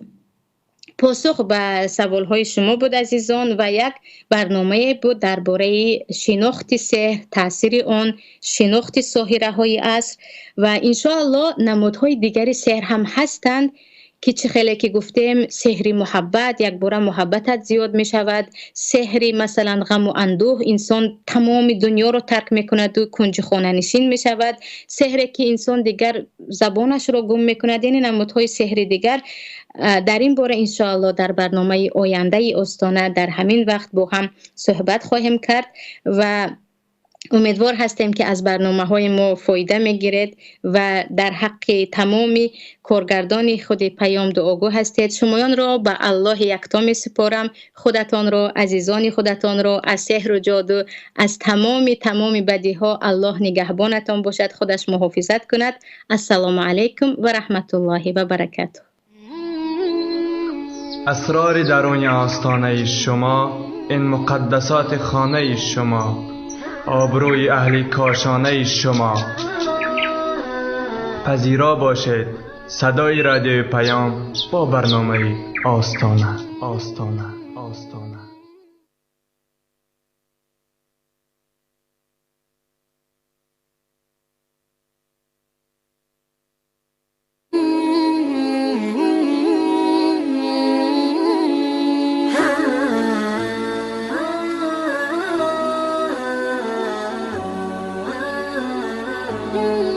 посух ба саволҳои шумо буд, азизон, ва як барномае буд дар бораи шинохти сеҳр, таъсири он, шинохти соҳираҳои аср ва иншоаллоҳ намудҳои дигари сеҳр ҳам ҳастанд ки чӣ хеле ки гуфтем, сеҳри муҳаббат, якбора муҳаббатат зиёд мешавад, сеҳри масалан ғаму андӯҳ, инсон тамоми дунёро тарк мекунаду кунҷи хонанишин мешавад, сеҳре ки инсон дигар забонашро гум мекунад, яъне намудҳои сеҳри дигар. Дар ин бора иншоаллоҳ дар барномаи ояндаи Остона дар ҳамин вақт бо ҳам суҳбат хоҳем кард ва умедвор ҳастем ки аз барномаҳои мо фоида мегиред ва дар ҳаққи тамоми коргардони худи Паём дуогӯ ҳастед. Шумоёнро ба Аллоҳи якто месупорам, худатонро, азизони худатонро аз сеҳру ҷоду, аз тамоми бадиҳо Аллоҳ нигаҳбонатон бошад, худаш муҳофизат кунад. Ассалому алайкум ва раҳматуллоҳи ва баракатуҳ. Асрори даруни остонаи шумо, ин муқаддасоти хонаи шумо, обрӯи аҳли кошонаи шумо. Пазиро бошед садои радиои Паём бо барномаи Остона. Остона. Остона. Mm-hmm.